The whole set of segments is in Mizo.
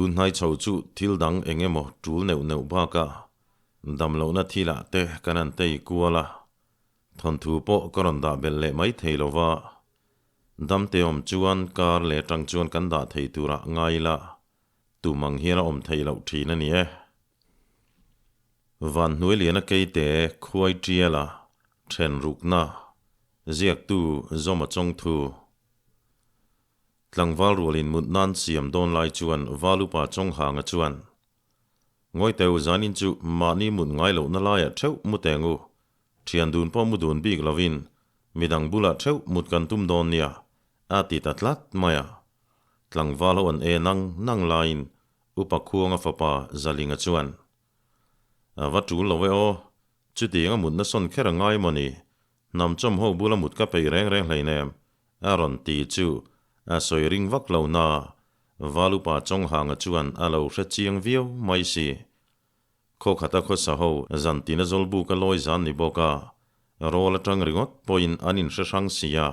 Tunhnai chho chu thil dang eng emaw tul neuh neuh bakah damlohna thilah te kan han tei kual a, thawnthu pawh ka rawn dah belh leh mai thei lo va, damte awm chuan kar leh atang chuan kan dah thei turah ngai ila tum ang hian a awm theih loh thin a ni e. Vanhnuailiana keite khuai tiala then rukna ziaktu Zawma Chawngthu. Tlangval rualin mut nan siam dawn lai chuan Valupa Chawnghanga chuan, Ngawi teu zanin chu mahni mut ngai lohna laiah theuh mu teng u, thian dun pawh mu dun bik lovin midang bulah theuh mut kan tum dawn nia, a ti ta tlat mai a. Tlangval ho an e nang nang laiin Upa Khuanga fapa Zalinga chuan, A va tul lo e aw, chutiang a mutna sawn kher a ngai maw ni? Hnamchawm ho bula mut ka peih reng reng hleinem, a rawn ti chu a sawi ring vak lo na, Valupa Chawnghanga chuan a lo hre chiang viau mai si. Khaw khata khawsa ho zantina zawlbuk a lawi zan ni bawk a, rawl atang ringawt pawhin an inhre hrang si a.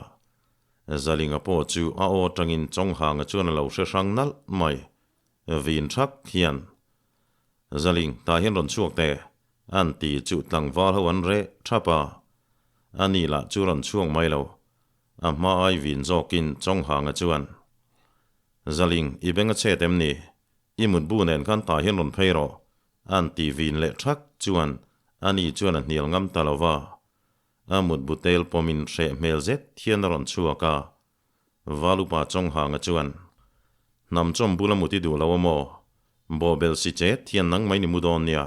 Zalinga pawh chu a aw atangin Chawnghanga chuan a lo hre hrang nalh mai. Vin thak hian, Zaling, tah hian rawn chhuak teh, an ti chu tlangval ho an reh thap a. Ani lah chu rawn chhuak mai lo. A hma ai vin zawkin Chawnghanga chuan, Zaling, i beng a chhet em ni? I mutbu nen khan tah hian rawn phei rawh, an ti vin leh thak chuan ani chuan a hnial ngam ta lo va. A mutbu tel pawmin hreh hmel zet hian a rawn chhuak a. Valupa Chawnghanga chuan, Hnam chawm bula mut i duh lo a maw? Bawhbel si chet hian nang mai ni mu dawn nia.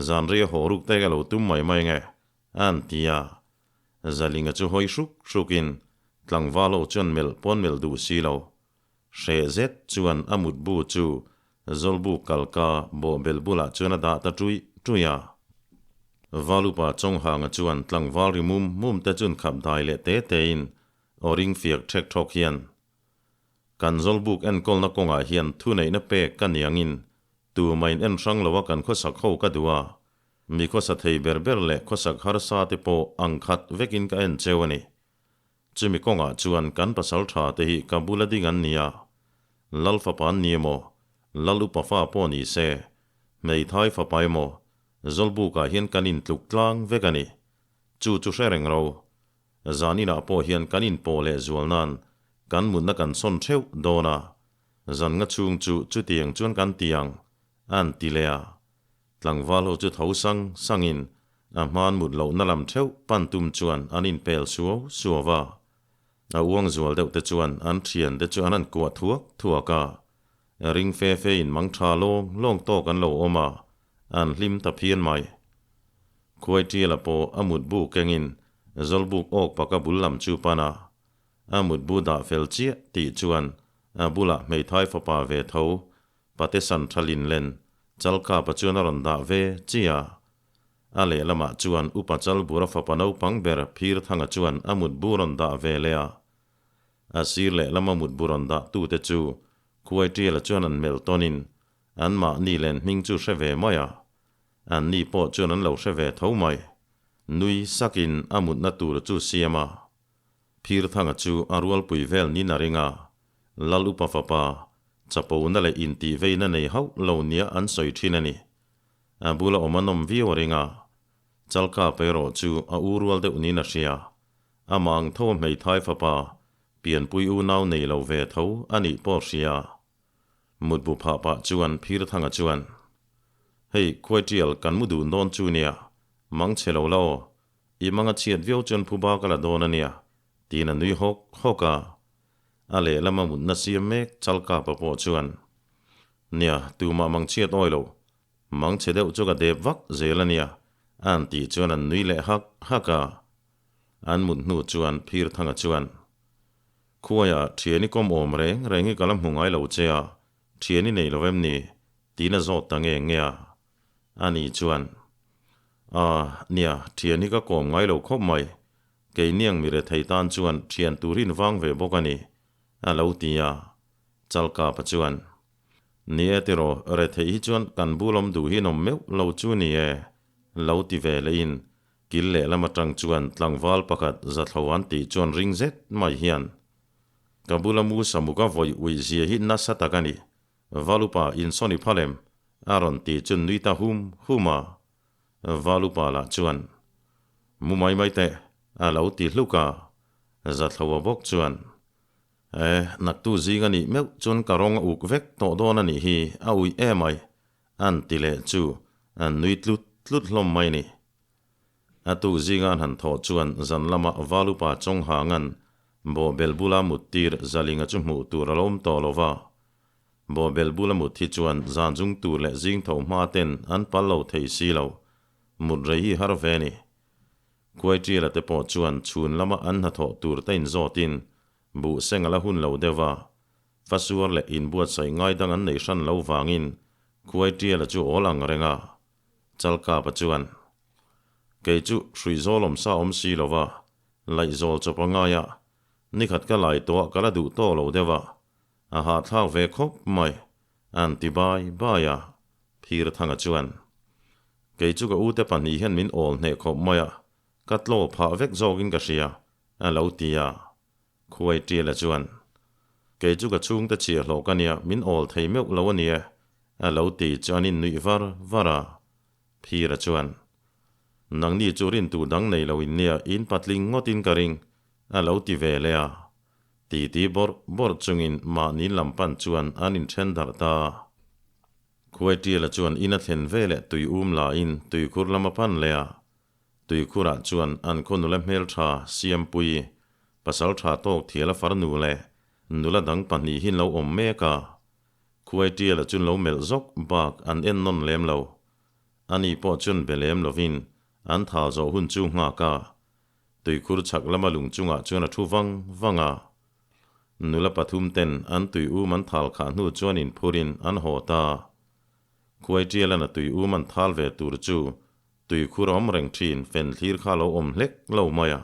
Zan rei a haw ruk te ka lo tum mai mai nge, an ti a. Zalinga chu hawi hruk hrukin tlangval ho chuan melh pawn melh duh si lo. Hreh zet chuan a mutbu chu Zawlbu kalka bawhbel bulah chuan a dah ta ṭuih ṭuih a. Valupa Chawnghanga chuan tlangval ri mum mum te chun khap dai leh te tein aw ring fiak ṭhek ṭhawk hian, Kan Zawlbuk enkawlna kawngah hian thuneihna pek ka ni angin tumain en hrang loa kan khawsak ho ka duh a, mi khawsa thei ber ber leh khawsak harsa te pawh ang khat vekin ka en cheu a ni. Chumi kawngah chuan kan pasal tha te hi ka bula ding an ni a, Lal fapa an ni emaw, Lal upa fa pawh ni se, hmeithai fapa emaw, Zawlbukah hian kan intluk tlang vek a ni. Chu chu hre reng ro. Zaninah pawh hian kan inpawh leh zual nan kan mutna kan sawn theuh dawn a, zan nga chhung chu chutiang chuan kan ti ang, an ti leh a. Tlangval ho chu tho sang sangin a hman mut lohna lam theuh pan tum chuan an inpel suau suau a. A uang zual deuh te chuan an thian te chu an han kuah thuak thuak a. Ring fe fe in mang tha lawng lawng tawk an lo awm a, an hlim ta phian mai. Khuai tiala pawh a mutbu kengin Zawlbuk awk paka bul lam chu pan a. A mutbu dah fel chiah tih chuan a bulah hmeithai fapa ve tho Pate san tha lin len Chalkapa chuan a rawn dah ve chi a. A lehlamah chuan Upa Chalbura fapa naupang ber Phirthanga chuan a mutbu rawn dah ve leh a. A sir lehlama mutbu rawn dah tute chu Khuaitiala chuan an melh tawnin anmahni len hming chu hre ve mai a. Anni pawh chuan an lo hre ve tho mai. Nui sakin a mutna tur chu siam a. Phirthanga chu a rualpui vel nin a ring a. Lal Upa fapa Chapona leh intihveina nei hauh lo nia an sawi thin a ni. A bula awm a nawm viau a ring a. Chalkap erawh chu a u rual deuh niin a hria. Amah ang tho a hmeithai fapa, pianpui unau nei lo ve tho a nih pawh a hria. Mutbu phah pah chuan Phirthanga chuan, Hei, khuaitial kan mu dun dawn chu nia, mang chhe lo la aw. I manga chhiat viau chuan phuba ka la dawn a nia, tiin a nui hawk hawk a. A lehlam a mutna siam mek Chalkapa pawh chuan, Nia, tumah mang chhiat awi lo. Mang chhe deuh chu ka dep vak zel a nia, a han tih chuan an nui leh hak hak a. An mut hnu chuan Phirthanga chuan, Khuaia, thiani kawm awm reng reng hi ka la hmu ngai lo che a, thiani nei lo em ni? tiin a zawt ta nge nge a. Ani chuan, A, nia, thiani ka kawm ngai lo khawp mai. Keiniang mi rethei tan chuan thian tur in vang ve bawk a ni, a lo ti a. Chalkapa chuan, Ni e tiraw, retheih hi chuan kan bulawm duh hi nawm meuh lo chu ni e, lo ti ve leh in, kil lehlam atang chuan tlangval pakhat zathlo an tih chuan ring zet mai hian, Ka bula mu samuka vawi uih zia hi nasa tak a ni. Valupa insawn i phal em? A rawn ti chu nui ta hum hum a. Valupa lah chuan, Mu mai mai teh, a lo ti hluk a. Zathloa bawk chuan, E, naktu zing a nih meuh chuan ka rawng a uk vek tawh dawn a nih hi, a uih emai, an ti leh chu an nui tlut tlut hlawm mai ni. A tuk zinga an han thawh chuan zan lama Valupa Chawnghanga'n bawhbel bula mut tir Zalinga chu hmuh tur a lo awm tawh lo va. Bawhbel bula mut hi chuan zan zung tur leh zing tho hma ten an pal lo thei si lo, mut rei hi har ve ni. Kuaitiala te pawh chuan chhun lama an hnathawh tur te inzawtin buh seng a la hun lo deuh va, fasuar leh inbuatsaih ngaidang an nei hran lo vangin Kuaitiala chu awl ang reng a. Chalkapa chuan, Kei chu hruihzawl awm sa awm si lo va, laihzawl chawp a ngai a, nikhat ka lai tawh ah ka la duh tawh lo deuh a, a hahthlak ve khawp mai, an ti bai bai a, Phirthanga chuan, Kei chu ka ute pahnih hian min awl hneh khawp mai a, ka tlaw phah vek zawkin ka hria, a lo ti a. Khuai Tiala chuan, Kei chu ka chhungte chhiah hlawh ka nia, min awl thei meuh lo a nia, a lo ti chu an innuih var var a. Phira chuan, Nangni chu rintu dang nei lo in nia, in patling ngawtin ka ring, a lo ti ve leh a. Titi bawrh bawrh chungin mahni lam pan chuan an inthen darh ta. Khuai Tiala chuan in a thlen ve leh tui um lain tuikhur lam a pan leh a. Tuikhurah chuan an khaw nula hmeltha Siampui, pasal tha tawk thiala farnu leh nula dang pahnihin lo awm mek a. Khuai Tiala chu lo melh zawk bak an en nawn lem lo. Ani pawh chuan be lem lovin an thal zawh hun chu nghak a. Tuikhur chhak lama lung chungah chuan a thu vang vang a. Nula pathum ten an tui um an thal khah hnu chuan inphurin an haw ta. Khuai Tialan a tui um an thal ve tur chu Tuikhur a awm reng thin, fen thlir kha lo awm hlek lo mai a.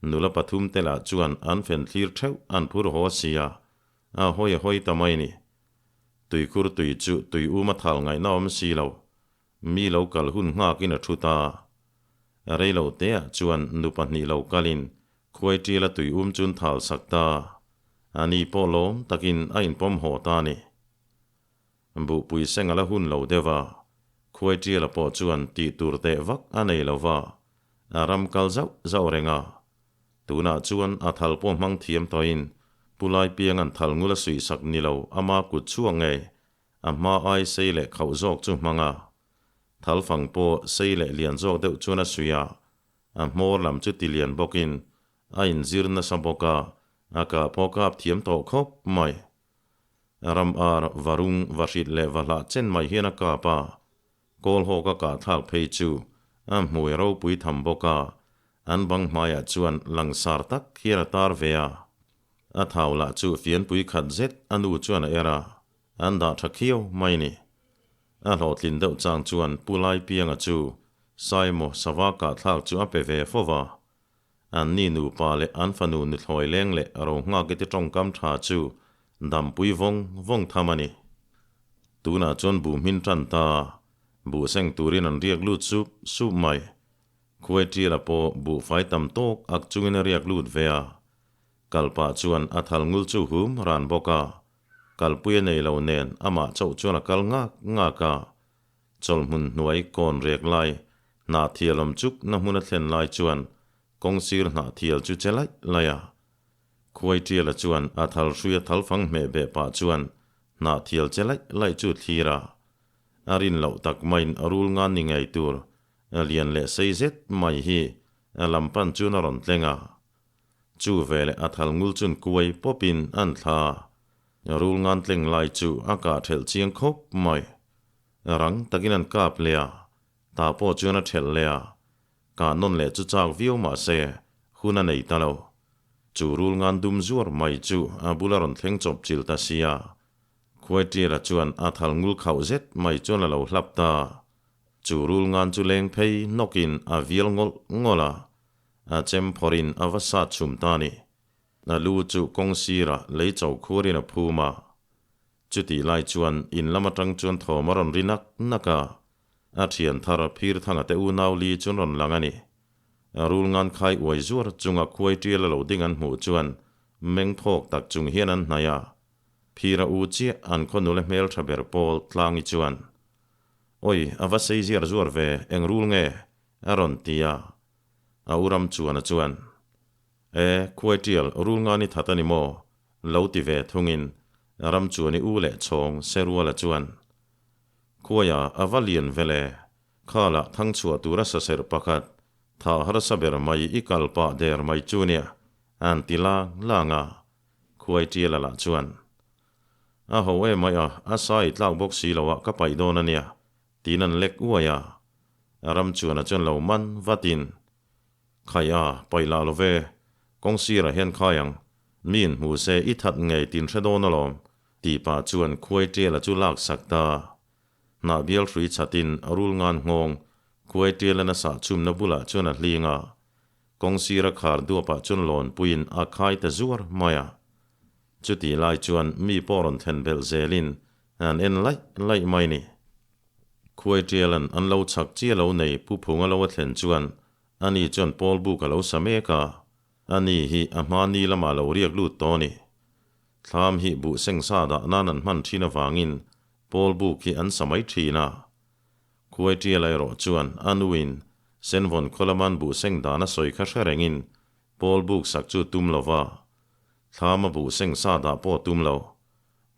Nula pathum te lah chuan an fen thlir theuh an phur haw si a, a hawi a hawi ta mai ni. Tuikhur tui chu tui um a thal ngaihna awm si lo, mi lo kal hun nghakin a thu ta. Rei lo teah chuan nu pahnih lo kalin khuai ṭiala tui um chu an thal sak ta. A ni pawh lawm takin a inpawm haw ta ni. Buhpui seng a la hun lo deuh a, khuai ṭiala pawh chuan tih tur teh vak a nei lo va, a ram kal zauh zauh reng a. Tunah chuan a thal pawh hmang thiam tawhin Pu Laipianga'n thal ngul a suihsak ni lo ama kut chhuak ngei a hma ai sei leh khauh zawk chu hmang a. Thal fang pawh sei leh lian zawk deuh chuan a suih a, a hmawr lam chu ti lian bawkin a inzir nasa bawk a, a kah pawh kap thiam tawh khawp mai. Ram ar, varung, vahrit leh vahlah chen mai hian a kap a, kawl hawk a kah thlak phei chu a hmui ropui tham bawk a, an bang hmaiah chuan langsar tak hian a tar ve a. A thau lah chu fianpui khat zet a nu chuan a er a, an dah tha khiau mai ni. A hlawhtlin deuh chang chuan Pu Laipianga chu Saimo sava kah thlak chu a pe ve fo va, An ni nupa leh an fanu nuthlawi leng leh ro nghak iti tawngkam tha chu dampui vawng vawng tham a ni. Tunah chuan buh hmin tan ta, buh seng turin an riak lut sup sup mai. Khuai tiala pawh buhfai tam tawk ak chungin a riak lut ve a. Kalpah chuan a thal ngul chu hum ran bawk a. Kalpui a nei lo nen amah chauh chuan a kal ngak ngak a. Chawlhmun hnuai kawn rek lai, hnahthial awm chuk na hmun a thlen lai chuan kawngsir hnahthial chu che laih laih a. Khuai Tiala chuan a thal hrui a thal fang hmeh beh pah chuan hnahthial che laih laih chu thlir a. A rin loh tak maiin a rul ngan ni ngei tur lian leh sei zet mai hi a lam pan chuan a rawn tleng a. Chu veleh a thal ngul chun kuai pawpin an thla. Rul ngan tleng lai chu a kah thelh chiang khawp mai. Rang takin an kap leh a, tah pawh chuan a thelh leh a, kah nawn leh chu chak viau mah se hun a nei ta lo. Chu rul ngan dum zuar mai chu a bula rawn thleng chawp chil ta si a, Khuaitiala chuan a thal ngul khauh zet mai chuan a lo hlap ta. Chu rul ngan chu leng phei nawkin a vial ngawlh ngawlh a, a chem phawrhin a va sat chhum ta a ni. A lu chu kawng sirah lei cho khuarin a phum a. Chutih lai chuan in lam atang chuan thawm a rawn ri nak nak a, a thian thar Phirthanga te unau li chu an rawn lang a ni. Rul ngan khai uai zuar chunga khuai tial a lo ding an hmuh chuan meng phawk tak chung hian an hnaih a. Phira u chiah an khaw nula hmeltha ber pawl tlangi chuan, Oi, a va sei ziar zuar ve, eng rul nge? a rawn ti a. A u ram chuana chuan, E, khuai tial rul nga ni that a ni maw? lo ti ve thungin ram chuani u leh chhawng Seruala chuan, Khuaia a va lian ve le, khalah thangchhuah tura saserh pakhat tha harsa ber mai i kal pah der mai chu nia, an ti lang lang a. Khuai tiala lah chuan, A ho em mai a, a sa i tlak bawk si lo a, ka paih dawn a nia, tiin an lek uai a. Ram chuan a chuan lo man vatin, Khai a, paih lah lo ve, kawng sirah hian khai ang, mi inhmu se i that ngei tin hre dawn alawm, tih pah chuan khuai tiala chu lak sak ta. Hnah bial hrui chatin rul ngan nghawng, khuai tiala nasa chhumna bulah chuan a hling a. Kawng sira khar duapah chuan lawnpuiin a khai ta zuar mai a. Chutih lai chuan mi pawh rawn thlen belh zelin an en laih laih mai ni. Khuai tialan an lo chhak chi a lo nei Pu Phunga lo a thlen chuan ani chuan Paul buk a lo sa mek a, ani hi a hma ni lamah lo riak lut tawh a ni. Thlam hi buh seng sa dah nan an hman thin avangin Paul buk hi an sa mai thin a. Khuai tiala erawh chuan a nuin Senvawn khaw laman buh seng dan a sawi kha hre rengin Paul buk sak chu tum lo va, thlam a buh seng sa dah pawh tum lo.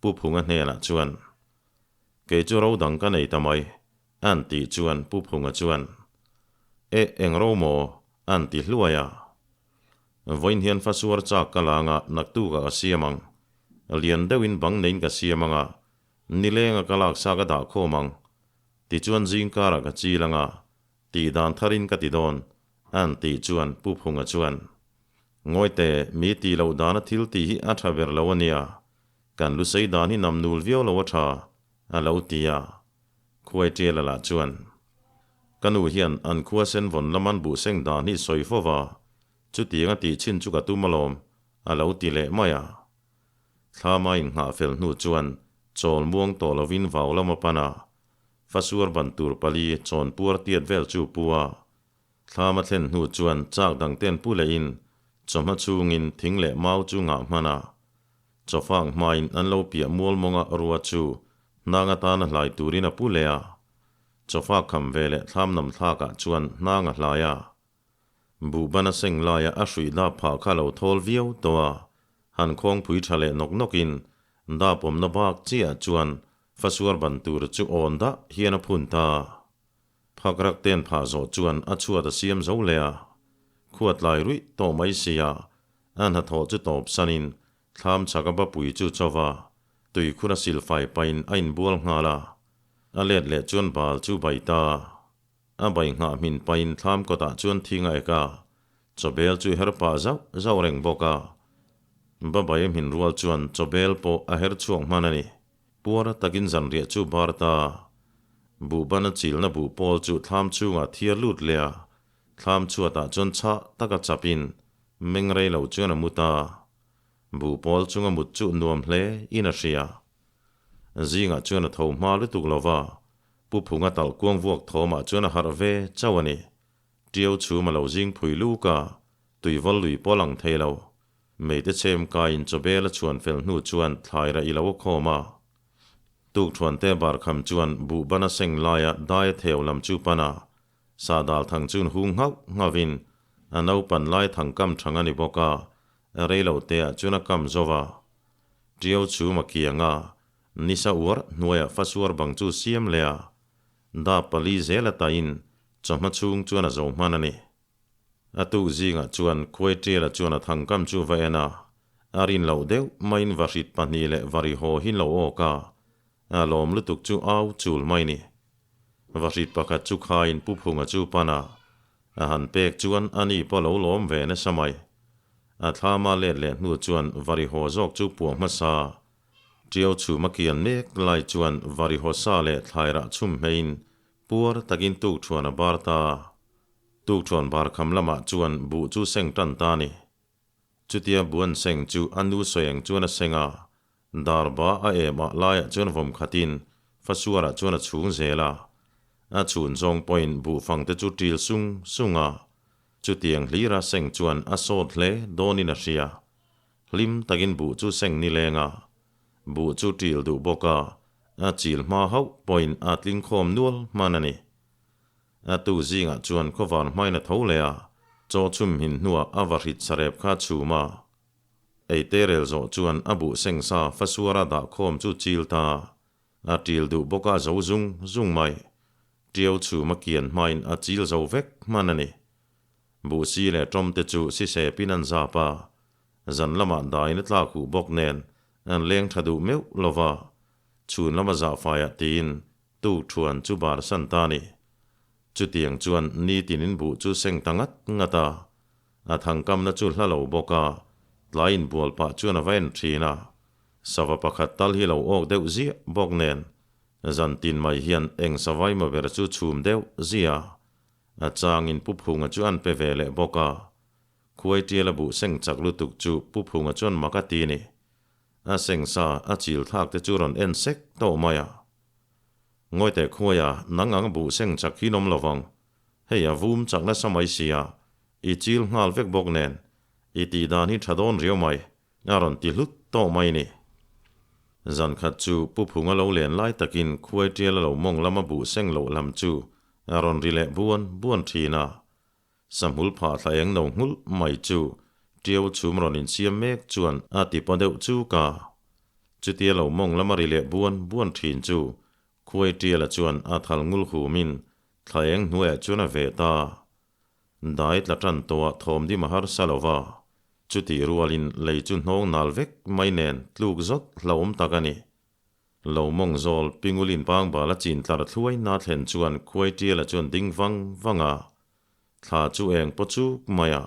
Pu Phunga hnenah chuan, Kei chu ro dang ka nei ta mai, an tih chuan Pu Phunga chuan, E, eng ro maw? an ti hluai a. Vawiin hian fa suar chak ka la anga naktukah ka siam ang. Lian deuhin bang neiin ka siam anga Nilenga ka laksa ka dah khawm ang. Tichuan zingkarah ka chil anga, tih dan tharin ka ti dawn, an tih chuan Pu Phunga chuan, Ngawite, mi tih loh dana thil tih hi a tha ber lo a nia, kan lu sei dan hi nam nul viau lo a tha, a lo ti a. Khuai Tiala lah chuan, Ka nu hian an khua sen vawn laman buh seng dan hi sawi fo va, chutiang a tih chin chu ka tum alawm, a lo ti leh mai a. Thlama inghah fel hnu chuan chawl muang tawh lovin vau lam a pan a, fasuar ban tur pali chawn puar tiat vel chu pu a. Thlama thlen hnu chuan chak dang ten pu lehin chawhma chhungin thing leh mau chu ngah hman a. Chawfang hmain an lo piah mual mawnga rua chu hnang atana hlai turin a pu leh a. Chawfa kham ve leh thlam nam thlakah chuan hnang a hlai a. Buhban a seng laia a hruih dap phah kha lo thawl viau tawh a, han khawngpui tha leh nawk nawkin dap awmna bak chiah chuan fasuar ban tur chu awn dah hian a phun ta. Phakrak ten phah zawh chuan a chhuat a siam zo leh a, khuat lai ruih tawh mai sia a hnathawh chu tawp sanin thlam chhaka bapui chu chauva tuikhur a silfai pahin a inbual nghal a, a let leh chuan bal chu bai ta. A bai nghah hmin pahin thlam kawtah chuan thing a ek a, chawbel chu her pah zauh zauh reng bawk a. Babai a hmin rual chuan chawbel pawh a her chhuak hman a ni. Puar takin zanriah chu bar ta. Buhban a chilna buh pawl chu thlam chhungah thiar lut leh a, thlam chhuatah chuan chhah taka chapin meng rei lo chuan a mu ta. Buh pawl chunga mut chu nuam hle in a hria. Zingah chuan a tho hma lutuk lo va, Pu Phunga talh kuang vuak thawmah chuan a harh ve chauh a ni. Ṭiau chhum a lo zing phui luk a, tuivawl lui pawh a lang thei lo. Meite chhem kaiin chawbel a chhuan fel hnu chuan thlai rah i lo a khawm a. Tukthuante barkham chuan buhban a seng laia dai a theu lam chu pan a, sahdal thang chun hung nghauh nghauhin a naupan lai thang kam thang a ni bawk a, rei lo teah chuan a kam zo va. Ṭiau chhum a kiang a, Nisa uar hnuaiah fasuar bang chu siam leh a, da pali zel atain chawhma chhung chuan a zo hman a ni. A tuk zingah chuan khuai ṭiala chuan a thangkam chu va en a, a rin loh deuh maiin vahrit pahnih leh vari haw hi lo awk a, a lawm lutuk chu au chul mai ni. Vahrit pakhat chu khaiin Pu Phunga chu pan a, a han pek chuan ani pawh lo lawm ve nasa mai. A thlama let leh hnu chuan vari haw zawk chu puah hmasa Ṭiau chhum a kian mek lai chuan Varihawsa leh thlairah chhum hmeiin puar takin tukṭhuan a bar ta. Tukṭhuan bar kham lamah chuan buh chu seng ṭan ta a ni. Chutia buan seng chu a nu sawieng chuan a seng a, darba a em ah laiah chuan vawm khatin fasuarah chuan a chhung zel a. A chhun zawng pawhin buhfang te chu ṭil sung sung a, chutiang hlira seng chuan a sawt hle dawnin a hria. Hlim takin buh chu seng ni leng a. Buh chu ṭil duh bawk a, a chil hma hauh pawhin a tling khawm nual hman a ni. A tu zingah chuan khawvar hmain a tho leh a, chaw chhum hin hnuah a va hrit sarep kha a chhum a. Ei te rel zawh chuan a buh seng sa fasuara dah khawm chu chil ta. A ṭil duh bawk a zo zung zung mai. Ṭiau chhum a kian hmain a chil zo vek hman a ni. Buhsi leh ṭawm te chu sisepin an zap a, zan lamah daiin a tlak huh bawk nen an leng ṭha duh meuh lo va, chhun lama zahfaiah tiin tuk ṭhuan chu bar san ta a ni. Chutiang chuan nitinin buh chu seng ta ngat ngat a, a thangkamna chu hla lo bawk a, tlai inbual pah chuan a va en ṭhin a, sava pakhat tal hi lo awk deuh ziah bawk nen zan tin mai hian eng savai maw ber chu chhum deuh ziah a. A changin Pu Phunga chu an pe ve leh bawk a. Khuai tial a buh seng chak lutuk chu Pu Phunga chuan mak a ti ni. A seng sa a chil thlak te chu rawn en sek tawh mai a. Ngawi teh khuai a, nang ang buh seng chak hi nawm lovang. Hei a vum chak nasa mai sia, i chil nghal vek bawk nen, i tih dan hi tha dawn riau mai, a rawn ti hlut tawh mai ni. Zan khat chu Pu Phunga lo len lai takin khuai tial a lo mawng lama buh seng loh lam chu A rawn ri leh buan buan thin a, Sahmul phah thla eng no nghulh mai chu Tiau chhum rawn insiam mek chuan a ti paw deuh chuk a. Chutia lo mawng lama ri leh buan buan thin chu Khuai Tiala chuan a thal ngul humin thla eng hnuaiah chuan a ve ta. Dai tla tan tawhah thawm dim a harsa lo va, chutih rualin lei chu hnawng nal vek mai nen tluk zawt hlauhawm tak a ni. Lo mawng zawl Pingulin pangbal a chin tlar thluai na thlen chuan khuai tiala chuan ding vang vang a. Thla chu eng paw chuk mai a,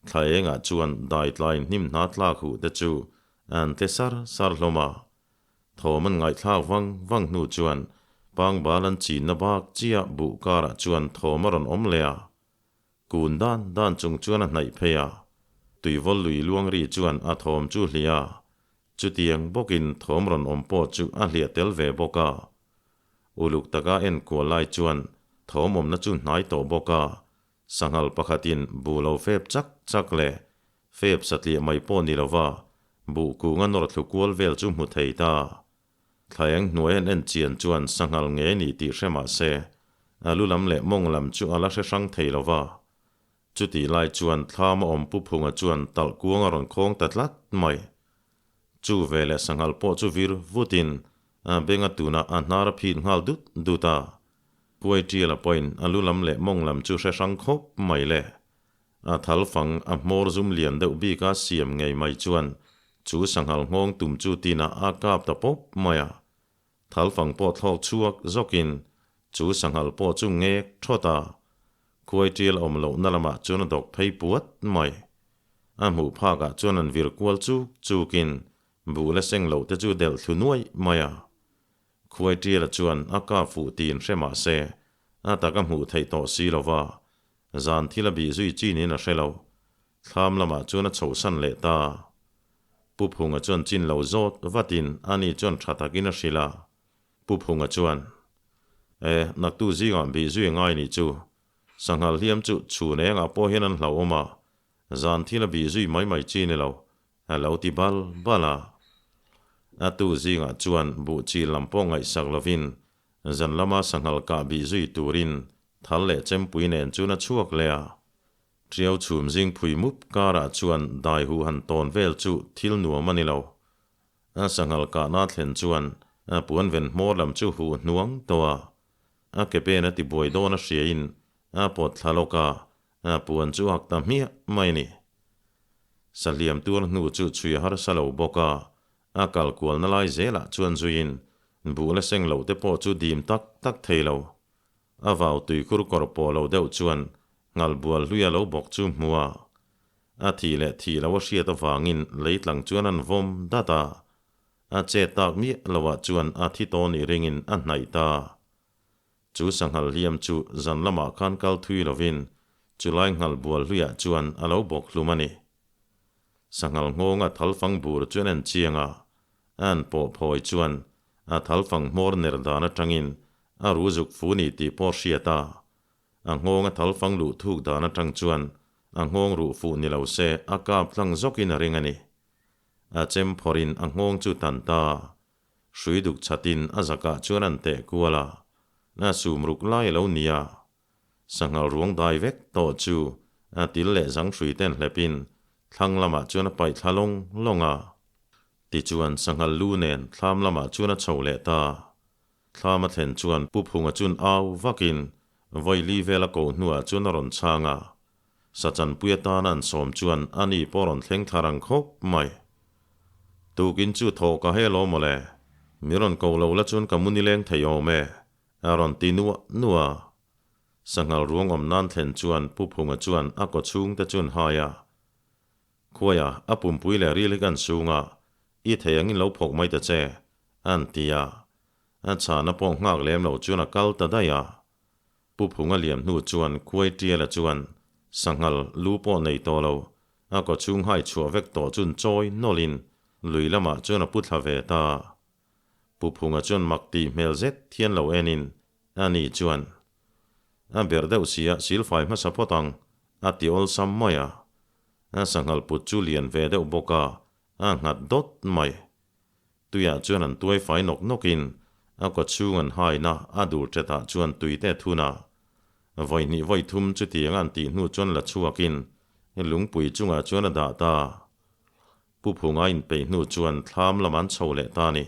thla engah chuan dai tlai hnim hna tlak huh te chu an tle sar sar hlawm a. Thawm an ngaihthlak vang vang hnu chuan pangbal an chinna bak chiah buh karah chuan thawm a rawn awm leh a. Kun dan dan chung chuan a hnaih phei a, tuivawl lui luang ri chuan a thawm chu hliah a, Chutiang bawkin thawm rawn awm pawh chu a hliah tel ve bawk a. Uluk taka enkual lai chuan thawm awmna chu hnai tawh bawk a, sanghal pakhatin buh lo fep chak chak leh fep satliah mai pawh ni lova buh kunga nawr thlu kual vel chu hmu thei ta. Thlaeng hnuai an en chian chuan sanghal nge ni tih hre mah se, a lu lam leh mawng lam chu a la hre hrang thei lova. Chutih lai chuan thlam a awm Pu Phunga chuan talh kuang a rawn khawng ta tlat mai. Chu veleh sanghal pawh chu vir vutin a benga tunah a hnar a phit nghal dut dut a. Kuai tiala pawhin a lu lam leh mawng lam chu hre hrang khawp mai le. A thal fang a hmawr zum lian deuh bika siam ngei mai chuan chu sanghal nghawng tum chu tinah a kap ta pawp mai a. Thalfang pawh thlawk chhuak zawkin chu sanghal pawh chu ngek thawt a, khuai tial awm lohna lamah chuan a dawk phei puat mai. A hmuh phakah chuan an vir kual chuk chukin buh la seng loh te chu delh thlu nuaih mai a. Khuai tiala chuan a kap fuh tiin hre mah se, a tak a hmuh theih tawh si lo va, zan thil a bih zui chin in a hre lo. Thlam lamah chuan a chhohsan leh ta. Pu Phunga chuan chin lo zawt vatin ani chuan tha takin a hrilh a. Pu Phunga chuan, E, naktu zingah bih zui a ngai nih chu. Sanghal hliam chu chhun engah pawh hian an hlauhawm a, zan thil a bih zui mai mai chi ni lo, a lo ti bal bal a. A tu zingah chuan buh chi lam pawh ngaihsak lovin zan lama sanghal kah bih zui turin thal leh chempui nen chuan a chhuak leh a. Ṭiau chhum zing phui mup karah chuan dai huh han tawn vel chu thil nuam a ni lo. A sanghal kahna thlen chuan a puan ven hmawr lam chu huh hnuang tawh a. A ke pen a ti buai dawn a hriain a pawt thla lawk a, a puan chu ak ta hmiah mai a ni. Sahliam tuar hnu chu chhui a harsa lo bawk a, a kal kualna lai zelah chuan zuiin buh la seng loh te pawh chu dim tak tak thei lo. A vau tuikhur kawr pawh lo deuh chuan ngal bual hlui a lo bawk chu hmu a. A thih leh thih lo a hriat avangin leitlang chuan an vawm dat a. A che tak miah loah chuan a thi tawn i ringin a hnaih ta. Chu sanghal hliam chu zan lamah khan kal thui lovin chulai ngal bual hluiah chuan a lo bawk hlum a ni. Sanghal nghawnga thalfang bur chu an en chiang a, a an pawh phawi chuan a thalfang hmawr ner dan atangin a ru zuk fu ni tih pawh hriat a. A nghawng a thalfang luh thuk dan atang chuan a nghawng ruh fuh ni lo se a kap tlang zawkin a ring a ni. A chem phawrhin a nghawng chu tan ta. Hrui duk chatin a zakah chuan an teh kual a, a sum ruk lai a lo ni a. Sanghal ruang dai vek tawh chu a til leh zang hrui ten hlepin thlang lamah chuan a paih thla lawng lawng a. Tichuan sanghal lu nen thlam lamah chuan a chho leh ta. Thlam a thlen chuan Pu Phunga chun au vakin vawi li vel a koh hnuah chuan a rawn chhang a. Sachanpui atana an sawm chuan ani pawh rawn thleng thla rang khawp mai. Tukin chu thaw ka he lo mawle, mi rawn ko lo la chuan ka mu nileng thei awm e, a rawn ti nuah nuah a. Sanghal ruang awm nan thlen chuan Pu Phunga chuan a kaw chhungte chuan hai a. Khuaia, a pumpui leh ril hi kan sung a, i thei angin lo phawk mai ta che, an ti a. A chhana pawh nghak lem lo chuan a kal ta daih a. Pu Phunga liam hnu chuan Khuai Tiala chuan sanghal lu pawh nei tawh lo, a kaw chhung hai chhuah vek tawh chun chawi nawlhin lui lamah chuan a pu thla ve ta. Pu Phunga chuan mak tih hmel zet thian lo enin ani chuan, A berh deuh sia silfai hmasa phawt ang, a ti awlsam mai a. A sanghal put chu lian ve deuh bawk a, a nghat dawt mai. Tuiah chuan an tuai fai nawk nawkin a kaw chhung an haina a dur ṭetah chuan tui te thun a. Vawi hnih vawi thum chutiang an tih hnu chuan la chhuakin lungpui chungah chuan a dah ta. Pu Phunga inpeih hnu chuan thlam lam an chho leh ta a ni.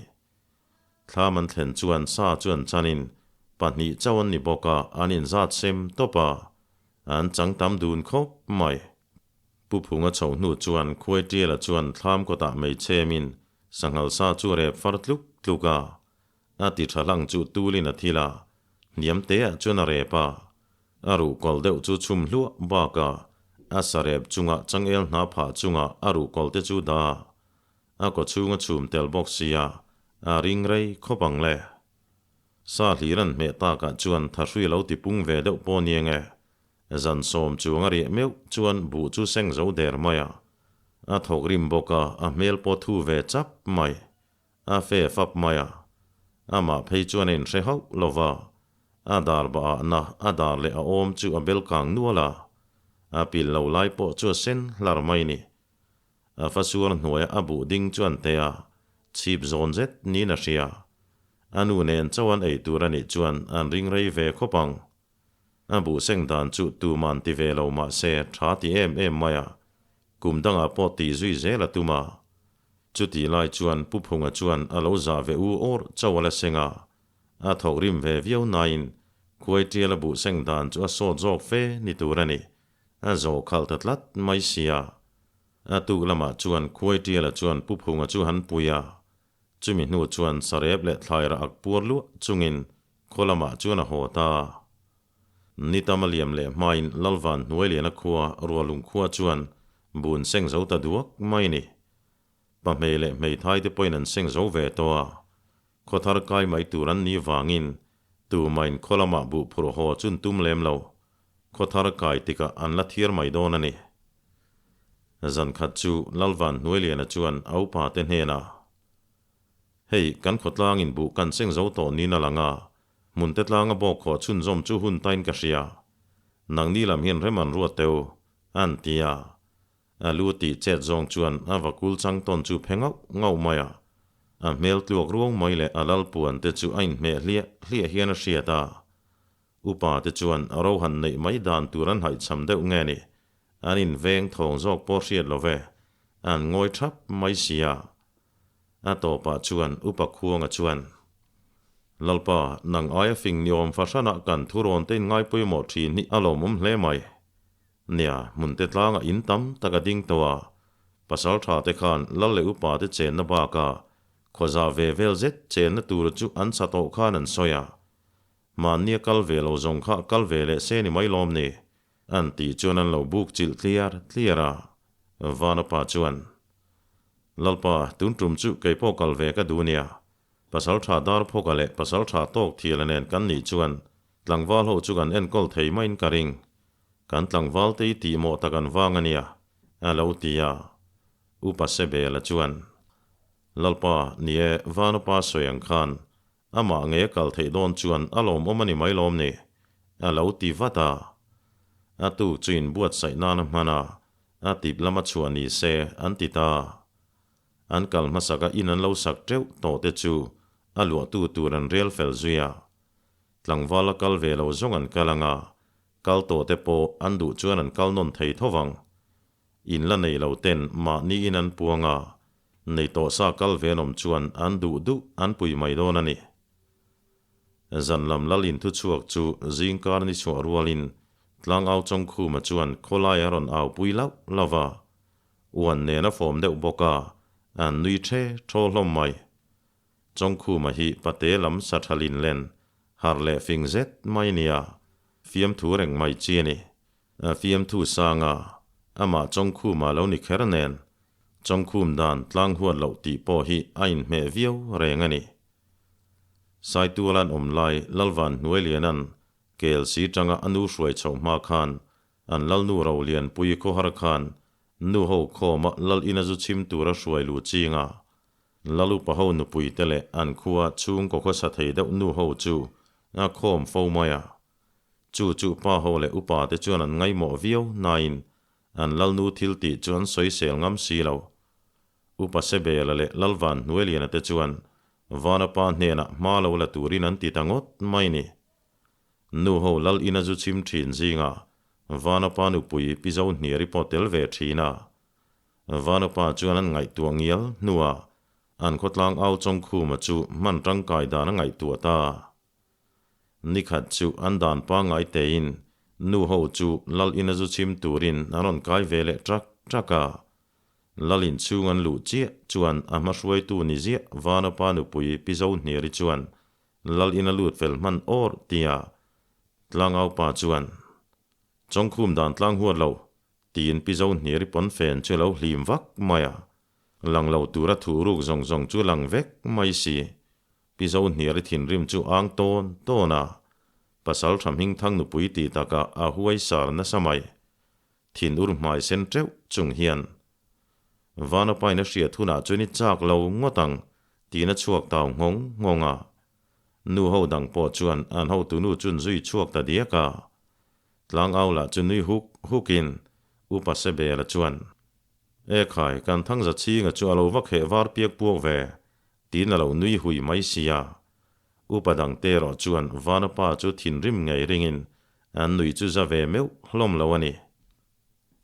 Thlam an thlen chuan sa chu an chanin pahnih chauh an ni bawk a, an inzat sem tawp a, an chang tam dun khawp mai. Pu Phunga chho hnu chuan Khuai Tiala chuan thlam kawtah mei chhemin sanghal sa chu a rep far tluk tluk a, a ti tha hlang chu tulin a thil a, hniam teah chuan a rep a, a ruh kawl deuh chu chhum hluah bakah a sa rep chunga changel hna phah chungah a ruh kawl te chu dah a, a kaw chhunga chhum tel bawk sia a ring rei khawp ang le. Sa hlir an hmeh takah chuan thahrui a lo ti pung ve deuh pawh ni enge. Zan sawm chuang a riah meuh chuan buh chu seng zo der mai a. A thawk rim bawk a, a hmel pawh thu ve chap mai. A fe fap mai a. Amah phei chuan a inhre hauh lo va. A dar bah ah na a dar leh a awm chu a bel kang nual a. A pil lo lai pawh chu a sen hlar mai ni. A fasuar hnuaia a buh ding chu an te a, chhip zawn zet niin a hria. A nu nen chauh an ei tur a nih chuan an ring rei ve khawp ang. A buh seng dan chu tuman ti ve lo mah se tha ti em em mai a, kum dangah pawh tih zui zel a tum a. Chutih lai chuan Pu Phunga chuan a lo zah ve u awr chauh a la seng a, a thawk rim ve viau nain khuai tial a buh seng dan chu a sawt zawk fe ni tur a ni. A zawh khalh ta tlat mai sia. A tuk lamah chuan khuai tiala chuan Pu Phunga chu han pui a, chumi hnu chuan sarep leh thlaira ak puar luah chungin Khaw lamah chuan a haw ta. Ni tam a liam leh hmain Lalvan hnuai liana khua Rualung khua chuan bun seng zo ta duak mai ni. Pahmei leh hmeithai te pawhin an seng zo ve tawh a. Khaw thar kai mai tur an nih vangin tumain khaw lamah buh phurh haw chun tum lem lo. Khaw thar kai tikah an la thiar mai dawn a ni. Zan khat chu Lalvan hnuai liana chuan a upa te hnenah, Hei, kan khawtlangin buh kan seng zo tawh niin a lang a, hmun te tlanga bawk khawh chhunzawm chu hun tain ka hria. Nangni lam hian rem an ruat teu, an ti a. A lu tih chet zawng chuan a vakul chang tawn chu phe ngauh ngauh mai a. A hmel tluak ruang mai leh a lal puan te chu a inhmeh hliah hliah hian a hriat a. Upa te chuan a ro han neih mai dan tur an haihchham deuh nge ni? An inveng thawng zawk pawh hriat lo ve, an ngawi thap mai sia. A tawpah chuan Upa Khuanga chuan, Lalpa, nang aia fing ni awm fahranah kan thurawn te in ngaipawimawh thin hi a lawmawm hle mai. Nia, hmunte tlangah in tam tak a ding tawh a, pasal tha te khan Lal leh Upa te chenna bakah khawza ve vel zet chenna tur chu an sa tawh khan an sawi a. Mahnia kal ve lo zawng kha kal ve leh se ni mai lawm ni? An tih chuan an lo buk chilh tliar tliar a. Vanapa chuan, Lalpa, tun tum chu kei pawh kal ve ka duh nia. Pasal tha dar phawka leh pasal tha tawk thiala nen kan nih chuan tlangval ho chu kan enkawl thei maiin ka ring. Kan tlangval te i tih mawh tak an vang a nia, a lo ti a. Upa Sebela chuan, Lalpa, ni e, Vanapa sawi ang khan Amah ngei a kal theih dawn chuan a lawmawm a ni mai lawm ni? A lo ti vat a. A tuk chu inbuatsaih nan a hman a, a tip lama chhuah ni se an ti ta. An kal hmasaka in an lo sak teuh tawh te chu a luahtu tur an rel fel zui a. Tlangval a kal ve lo zawng an kal ang a, kal tawh te pawh an duh chuan an kal nawn thei tho vang. In la nei lo ten mahni in an puang a, nei tawh sa kal ve an awm chuan an duh duh an pui mai dawn a ni. Zan lam lal in thuchhuak chu zingkar ni chhuah rualin Tlangau Chawngkhuma chuan khawlai a rawn au pui lauh lauh a. Uan nen a fawm deuh bawk a, an nui the thaw hlawm mai. Chawngkhuma hi pate lam sa tha lin len, harh leh fing zet mai nia, fiamthu reng mai chi a ni. Fiamthu sanga amah Chawngkhuma lo ni kher nen, Chawngkhum dan tlang huat loh tih pawh hi a inhmeh viau reng a ni. Saitualan awm lai Lalvan Hnuailianan kel si tanga a nu hruai chhoh hma khan An lalnu Rolianpui khawhar khan nu ho khawma lal ina zu chhim tura hruai lu chinga lal upa ho nupui te leh an khua chhungkaw khawsa thei deuh nu ho chu a khawm fo mai a. Chu chu pa ho leh upa te chuan an ngaihmawh viau nain an lalnu thil tih chu an sawisel ngam si lo. Upa Sebela leh Lalvan Hnuailiana te chuan Vanapa hnenah hma lo la turin an ti ta ngawt mai ni. Nu ho lal ina zu chhim thin zinga Vanapa nupui Pi Zohniari pawh tel ve thin a. Vanapa chuan an ngaihtuah ngial hnuah an khawtlang au Chawngkhuma chu hman tangkai dan a ngaihtuah ta. Nikhat chu an dan pangngai tein nu ho chu lal ina zu chhim turin an rawn kai ve leh trak trak a. Lal inchhung an luh chiah chuan a hmahruaitu ni ziah Vanapa nupui Pi Zohniari chuan Lal in a lut fel hman awr tia Tlangau pa chuan, Chawngkhum dan tlang huat lo, tiin Pi Zohniari pawnfen chu a lo hlim vak mai a. Lang lo tura thu ruk zawng zawng chu lang vek mai si. Pi Zohniari thinrim chu ang tawn tawn a, pasal tha hmingthang nupui tih takah a huai sar nasa mai. Thin ur hmai sen teuh chung hian, Vanapain a hriat hunah chuan i chak lo ngawt ang, tiin a chhuak tau nghawng nghawng a. Nu ho dang pawh chuan an hotu nu chun zui chhuak ta diak a. Tlangau lah chu nui huk hukin Upa Sebela chuan, E khai, kan Thangza chhinga chu a lo va kheh var piak puak ve, tiin a lo nui hui mai sia. Upa dangte erawh chuan Vanapa chu thinrim ngei ringin an nui chu za ve meuh hlawm lo a ni.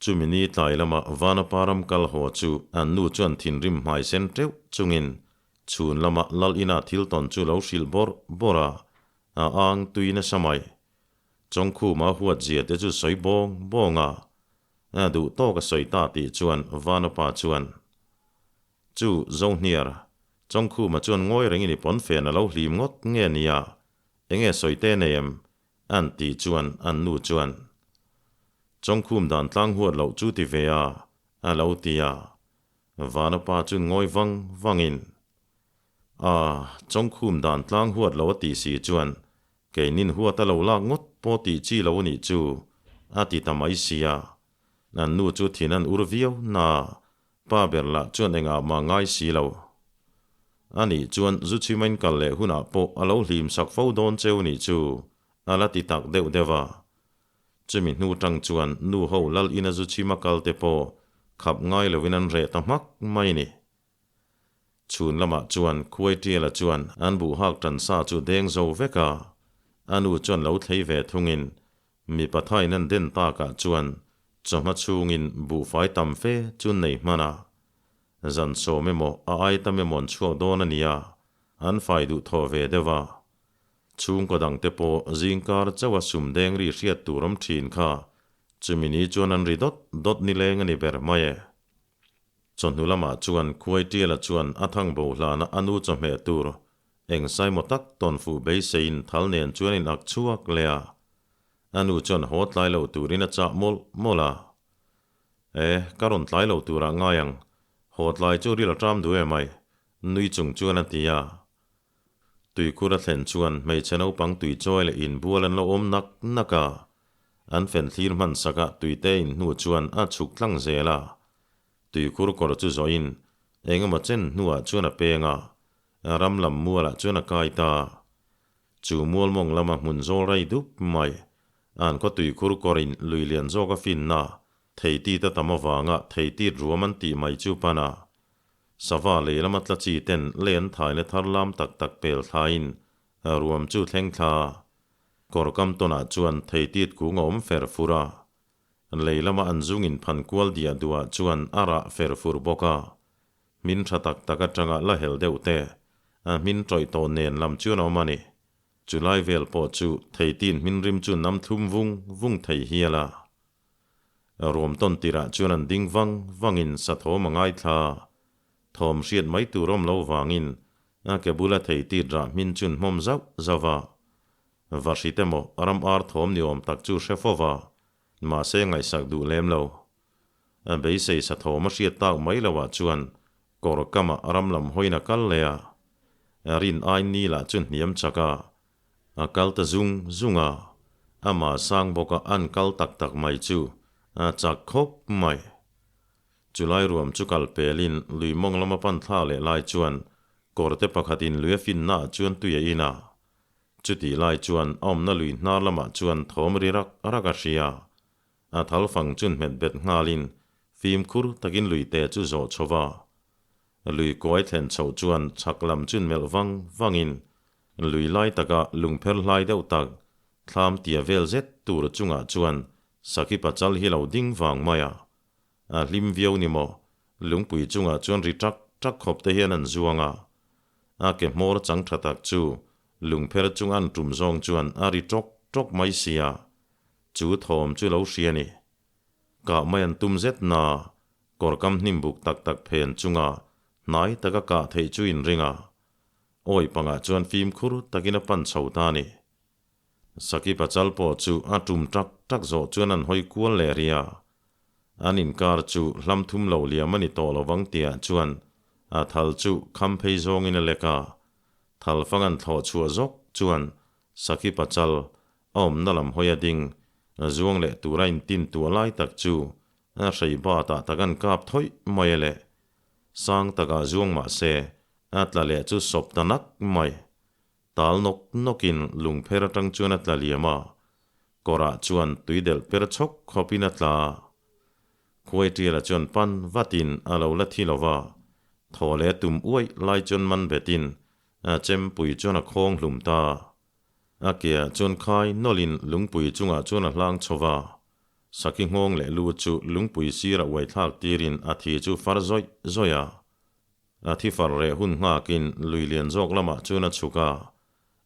Chumi ni tlai lama Vanapa ram kal haw chu an nu chuan thinrim hmai sen teuh chungin chhun lama lal ina thil tawn chu lo hrilh bawrh bawrh a, a ang tui nasa mai. Chawngkhuma huat zia te chu sawi bawng bawng a, a duh tawk a sawi ta tih chuan Vanapa chuan Chu Zohniar, Chawngkhuma chuan ngawi rengin i pawnfen a lo hlim ngawt nge nia, enge sawi te nei em? An tih chuan an nu chuan, Chawngkhum dan tlang huat loh chu ti ve a, a lo ti a. Vanapa chuan ngawi vang vangin, A, Chawngkhum dan tlang huat loh a tih si chuan keinin huat a lo lak ngawt pawh tih chi lo a nih chu, a ti ta mai sia. An nu chu thin an ur viau na Pa ber lah chuan engah mah ngai si lo. Anih chuan zu chhimain kal leh hunah pawh a lo hlim sak fo dawn cheu nih chu, a la ti tak deuh deuh a. Chumi hnu tang chuan nu ho lal ina zu chhima kal te pawh khap ngai loin an reh ta hmak mai ni. Chhun lamah chuan Khuaitiala chuan an buh hak tan sa chu deng zo vek a, a nu chuan lo thlei ve thungin Mipa thain an den takah chuan chawhma chhungin buhfai tam fe chu nei hman a, zan sawm emaw a ai tam emaw an chhuak dawn a nia, an fai duh thaw ve deuh a. Chhungkaw dangte pawh zingkar chauha sum deng ri hriat tur awm thin kha chumi ni chuan an ri dawt dawt nileng a ni ber mai e. Chawhnu lamah chuan Khuaitiala chuan a thang bo hlana a nu chawhmeh tur Eng saimaw tak tawn fuh beiseiin thal nen chuan in ak chhuak leh a, a nu chuan haw tlai lo turin a chah mawlh mawlh a. E, ka rawn tlai lo turah ngai ang, haw tlai chu ril a ṭam duh em ai, nui chung chuan a ti a. Tuikhur a thlen chuan hmeichhe naupang tuichawi leh inbual an lo awm nak nak a, an fen thlir hman sak a tuite in hnu chuan a chhuk tlang zel a. Tuikhur kawr chu zawhin eng emaw chen hnuah chuan a peng a, Ram lam mualah chuan a kai ta. Chu mual mawng lama hmun zawl rai dup mai. An khaw tuikhur kawrin lui lian zawk a finna, thei tit a tam avanga thei tit ruam an tih mai chu pan a. Sava lei lama tla chi ten lei an thaina thar lam tak tak pel thlain ruam chu thleng thla. Kawr kam tawnah chuan theitit kung a awm fer fur a. Lei lama an zung in phan kual diah duah chuan a rah fer fur bawk a. Hmin tha tak tak atanga la hel deuh te, a hmin tawih tawh nen lam chuan a awm a ni. Chulai vel pawh chu theitin hmin rim chu nam thlum vung vung thei hial a. Ruam tawn tirah chuan an ding vang vangin sa thawm a ngaithla. Thawm hriat mai tur awm lo vangin a ke bula thei tit rah hmin chun hmawm zauh zauh a. Va hrit emaw ram ar thawm ni awm tak chu hre fo va, mahse ngaihsak duh lem lo. A beisei sa thawm a hriat tak mai lo ah chuan kawr kamah ram lam hawiin a kal leh a. Rin ai ni lah chu hniam chak a, A kal ta zung zung a, amah sang bawka an kal tak tak mai chu a chak khawp mai. Chulai ruam chu kal pelin lui mawng lama pan thla leh lai chuan kawrte pakhatin lui a finna ah chuan tui a in a. Chutih lai chuan a awmna lui hnar lamah chuan thawm ri rak rak a hria. A thal fang chun hmet bet nghalin fimkhur takin lui te chu zawh chho va. Lui kuai thlen chhoh chuan chhak lam chun melh vang vangin lui lai taka lungpher hlai deuh tak thlam tia vel zet tur chungah chuan Sakhi pachal hi lo ding vang mai a. A hlim viau ni maw, lungpui chungah chuan ri ṭak ṭak khawp te hian an zuang a. A ke hmawr chang ṭha tak chu lungpher chung an ṭum zawng chuan a ri ṭawk ṭawk mai sia. Chu thawm chu lo hria ni. Kah mai an tum zet na, kawr kam hnim buk tak tak phen chunga hnai taka kah theih chu inring a. Awi pangah chuan fimkhur takin a pan chho ta ni. Saki pachal pawh chu a tum tak tak zawh chuan an hawi kual leh rih a. An inkar chu hlam thum lo liam a ni tawh lo vang tihah chuan a thal chu kham phei zawngin a lek a. Thal fang an thlawh chhuah zawk chuan Saki pachal A awmna lam hawi a ding, zuang leh tura intin tuah lai tak chu a hrei batah tak an kap thawih mai a le. Sang takah zuang mah se, a tla leh chu sawp ta nak mai. Tal nawk nawkin lungpher atang chuan a tla liam a, kawrah chuan tui delh per chhawk khawpin a tla. Khuaitiala chuan pan vatin a lo la thi lo va, thaw leh tum uaih lai chuan man betin a chempui chuan a khawng hlum ta. A keah chuan khai nawlhin lungpui chungah chuan a hlang chho va, Sakhi nghawng leh lu chu lungpui sirah uai thlak tirin a thi chu far zawih zawih a. A thi far reh hun nghakin lui lian zawk lamah chuan a chhuk a,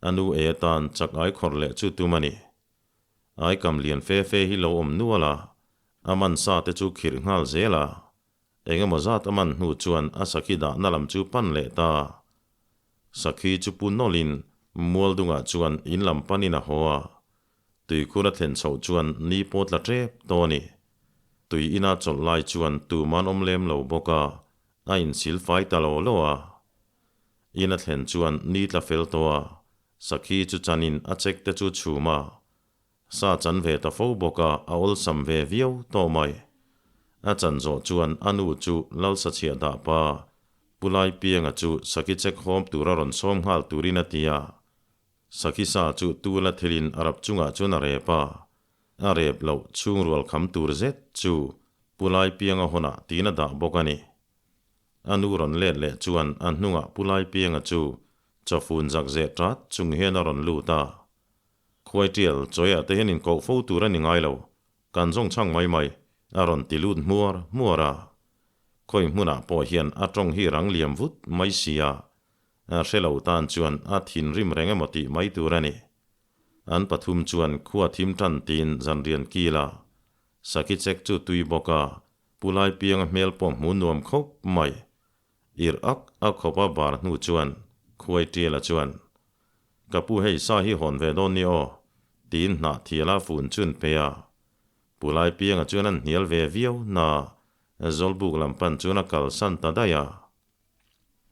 a nu ei atan chak ai khawrh leh chu tum a ni. Aikam lian fe fe hi lo awm nual a, a man sa te chu khirh nghal zel a. Engemaw zat a man hnu chuan a sakhi dahna lam chu pan leh ta. Sakhi chu pu nawlhin Mualdungah chuan in lam panin a haw a, tuikhur a thlen chhoh chuan ni pawh tla tep tawh a ni. Tui ina chawlh lai chuan tuman awm lem lo bawk a, a insil fai ta lo lo a. In a thlen chuan ni tla fel tawh a, Sakhi chu chanin a chek te chu chhum a, Sa chan ve ta fo bawk a, a awlsam ve viau tawh mai. A chan zawh chuan a nu chu Lalsachhiah dah pa, Pu Laipianga chu Sakhi check hawm tura rawn sawm nghal turin a ti a. Sakhi sa chu tul a thilin a rap chungah chuan a rep a. A rep loh chhungrual kham tur zet chu Pu Laipianga hawnah tiin a dah bawk a ni. A nu rawn let leh chuan a hnungah Pu Laipianga chu chawfun zak zeh tat chung hian a rawn lut a. Khuai tial chawiah te hian inkoh fo tur a ni ngai lo, kan zawng chhang mai mai, a rawn ti lut hmuar hmuar a. Khawi hmunah pawh hian a tawng hi rang liam vut mai si a, a hre lo tan chuan a thinrim reng emaw tih mai tur a ni. An pathum chuan khua thim tan tiin zanrian kil a, Sakhi chek chu tui bawk a, Pu Laipianga hmel pawh hmu nuam khawp mai. Ir ak a khawp a bar hnu chuan Khuai Tiala chuan, Ka pu hei sa hi hawn ve dawn ni aw, tiin hnah thiala fun chun pe a. Pu Laipianga chuan an hnial ve viau na Zawlbuk lam pan chuan a kalsan ta daih a.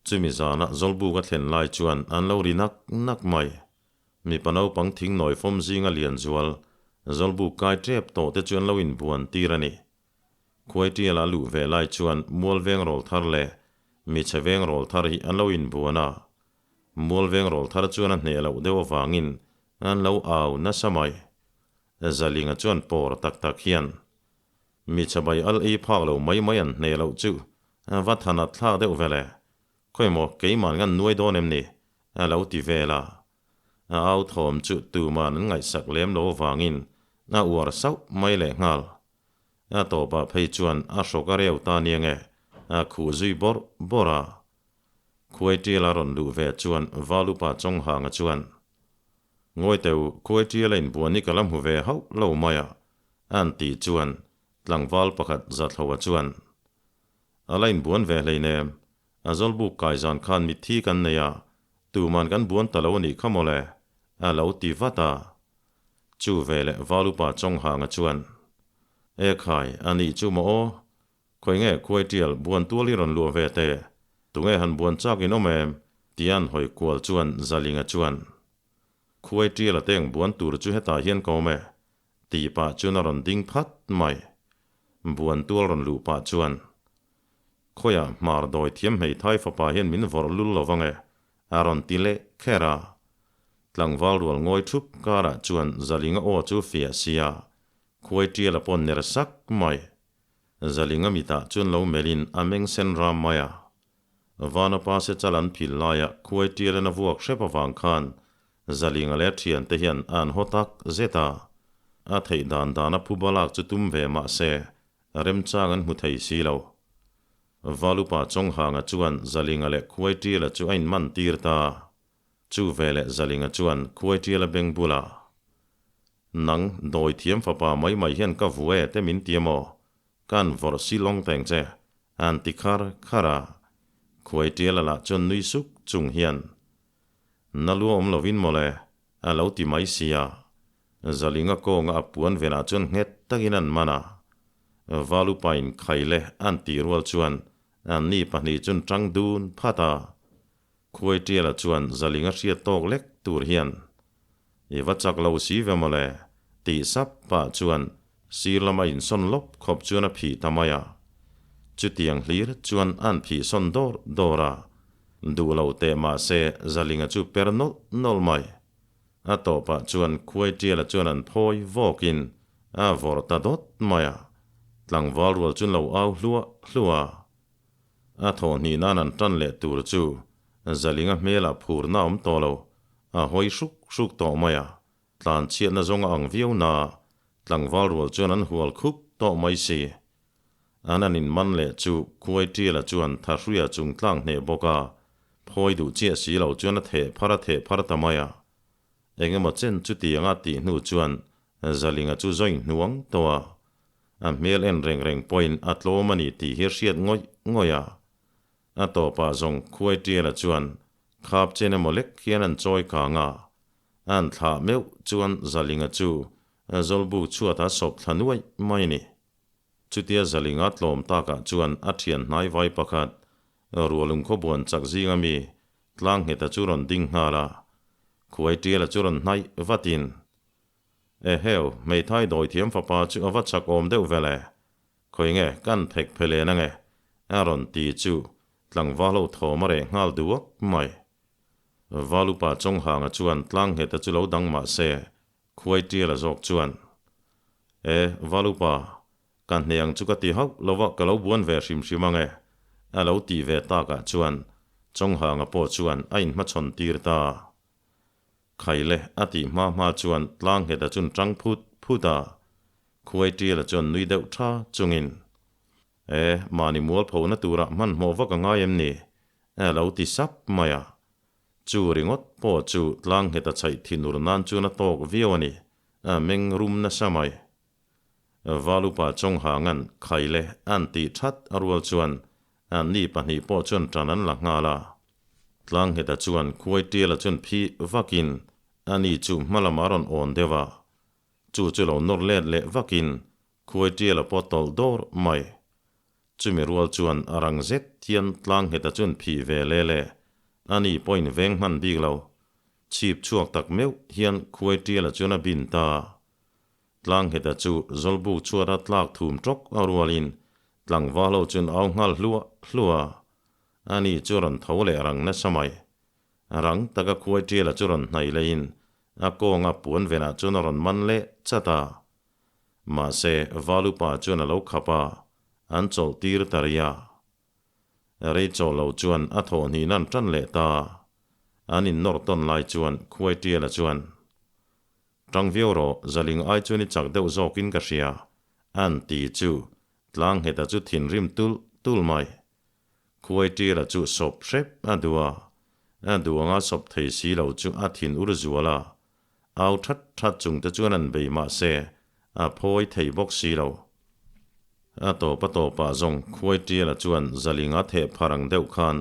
Chumi zana Zawlbuk a thlen lai chuan an lo ri nak nak mai. Mipa naupang thing nawi fawm zinga lian zual Zawlbuk kai tep tawh te chu an lo inbuan tir a ni. Khuai tiala luh ve lai chuan mual veng rawl thar leh michhe veng rawl thar hi an lo inbuan a. Mual veng rawl thar chuan a hneh loh deuh avangin an lo au nasa mai. Zalinga chuan pawr tak tak hian, Michhe bai al ei phak lo mai mai an hneh loh chu. Va thanat thlak deuh vele. Khawimaw keiman ngan nuai dawn em ni? A lo ti vel a. A au thawm chu tuman an ngaihsak lem lo vangin a uar sauh mai leh nghal. A tawpah phei chuan a hrawk a reu ta nia nge a khuh zui bawrh bawrh a. Khuaitial a rawn luh ve chuan Valupa Chawnghanga chuan, Ngawi teu, Khuaitial a inbuan hi ka la hmu ve hauh lo mai a, an tih chuan tlangval pakhat Zathloa chuan, A la inbuan ve hleinem, a zawlbuk kai zan khan mitthi kan nei a, tuman kan buan ta lo a nih kha mawle, a lo ti vat a. Chu veleh Valupa Chawnghanga chuan, E khai, a nih chu maw aw? Khawi nge khuai tial buan tual hi rawn luah ve teh? Tunge han buan chak in awm em? Tia an hawi kual chuan Zalinga chuan, Khuai tial a teng buan tur chu hetah hian ka awm e, tih pah chuan a rawn ding phat mai. Buan tual rawn luh pah chuan, Khawiah hmar dawi thiam hmeithai fapa hian min vawrh lul lo vang e, a rawn ti leh kher a. Tlangval rual ngawi thup karah chuan Zalinga aw chu fiah sia, khuai tial a pawn ner sak mai. Zalinga mitah chuan lo melhin a meng sen ram mai a. Vana pa se chal an phil laia khuai tialin a vuak hrep avang khan Zalinga leh a thiante hian a an haw tak zet a. A theih dan dana phuba lak chu tum ve mah se remchang an hmu thei si lo. Valupa Chawnghanga chuan Zalinga leh khuai tiala chu a inman tir ta. Chu veleh Zalinga chuan khuai tiala beng bulah, Nang, dawi thiam fapa mai mai hian ka vu e te min ti emaw? Ka an vawrh si lawng teng che, a an ti khar khar a. Khuai tiala lah chuan nui suk chung hian, Na lu a awm lovin mawle, a lo ti mai si a. Zalinga kawnga a puan velah chuan nghet takin an man a. Valupain khai le an tih rual chuan anni pahnih chuan tang dun phat a. Khuai tiala chuan Zalinga hriat tawk lek tur hian, I va chak lo si ve mawle, tih sap pah chuan sir lama insawn lawp khawp chuan a phih ta mai a. Chutiang hlir chuan an phih sawn dawr dawr a, duh lo teh mah se Zalinga chu per nawlh nawlh mai. A tawpah chuan Khuai tiala chuan an phawi vawkin a vawrh ta dawt mai a, tlangval rual chuan lo au hluah hluah a. A thawhhnih nan an tan leh tur chu Zalinga hmelah phurna a awm tawh lo, a hawi hruk hruk tawh mai a, tlan chhiatna zawng a ang viau na, tlangval rual chuan an hual khup tawh mai si. An an inman leh chu Khuai Tiala chuan Thahruia chung tlang hneh bawk a, phawi duh chiah si lo chuan a theh phar a theh phar ta mai a. Engemaw chen chutianga tih hnu chuan Zalinga chu zawi hnuang tawh a, A hmel en reng reng pawhin a tlawm a ni tih hi hriat ngawih ngawih a. A tawpah zawng khuai tiala chuan khap chen emaw lek hian an chawi kang a. An thlah meuh chuan Zalinga chu Zawlbuk chhuat a sawp thla nuaih mai a ni. Chutia Zalinga tlawm takah chuan a thian hnai vai pakhat Rualung khawbuan chak zinga mi tlang ngheta chu rawn ding nghal a. Khuai tiala chu rawn hnaih vatin Eheu, hmeithai dawithiam fapa chu a va chak awm deuh vel e. Khawi nge, kan phek phe len ange, a rawn ti chu tlangval ho thawm a reh nghal duak mai. Valupa Chawnghanga chuan tlang ngheta chu lo dang mah se, khuai tiala zawk chuan, E, Valupa, ka hne ang chu ka ti hauh lo va, ka lo buan ve hrim hrim ange, a lo tih ve takah chuan Chawnghanga pawh chuan a inhmachhawn tir ta. Khaile a tih hma hma chuan tlang nghet a chun tang phut phut a, khuai tial a chuan nui deuh tha chungin, E, mahni mualphona turah hmanhmawh vak a ngai em ni? A lo ti sap mai a. Chu ringawt pawh chu tlang nghet a chhaih thinur nan chuan a tawk viau a ni, a meng rum nasa mai. Valupa Chawnghanga'n Khaile an tih that a rual chuan Anni pahnih pawh chuan tan an la nghal a. Tlangheta chuan khuai tiala chuan phi vakin ani chu hma lamah a rawn awn deuh a. Chu chu lo nawr let leh vakin khuai tiala pawh tawlh dawr mai. Chumi rual chuan a rang zet hian Tlangheta chuan phi ve le le. Ani pawhin veng hman bik lo. Chhip chhuak tak meuh hian khuai tiala chuan a bin ta. Tlangheta chu Zawlbuk chhuat a tlak thum tawk a rualin tlangval ho chuan au nghal hluah hluah a, ani chu rawn tho leh rang nasa mai. Rang taka khuai tiala chu rawn hnaih lehin a kawnga puan venah chuan a rawn man leh chat a. Mahse, Valupa chuan a lo khap a, an chawlh tir ta rih a. Rei chaw lo chuan a thawh hnih nan tan leh ta. An innawr tawn lai chuan Khuai Tiala chuan, Tang viau rawh, Zaling ai chuan i chak deuh zawkin ka hria, a'n ti chu Tlangheta chu thinrim tulh tulh mai. Khuai Tiala chu sawp hrep a duh a, a duh anga sawp thei si lo chu a thin ur zual a, au that that chung te chuan an bei mah se a phawi thei bawk si lo. A tawp a tawpah zawng Khuai Tiala chuan Zalinga theh phar ang deuh khan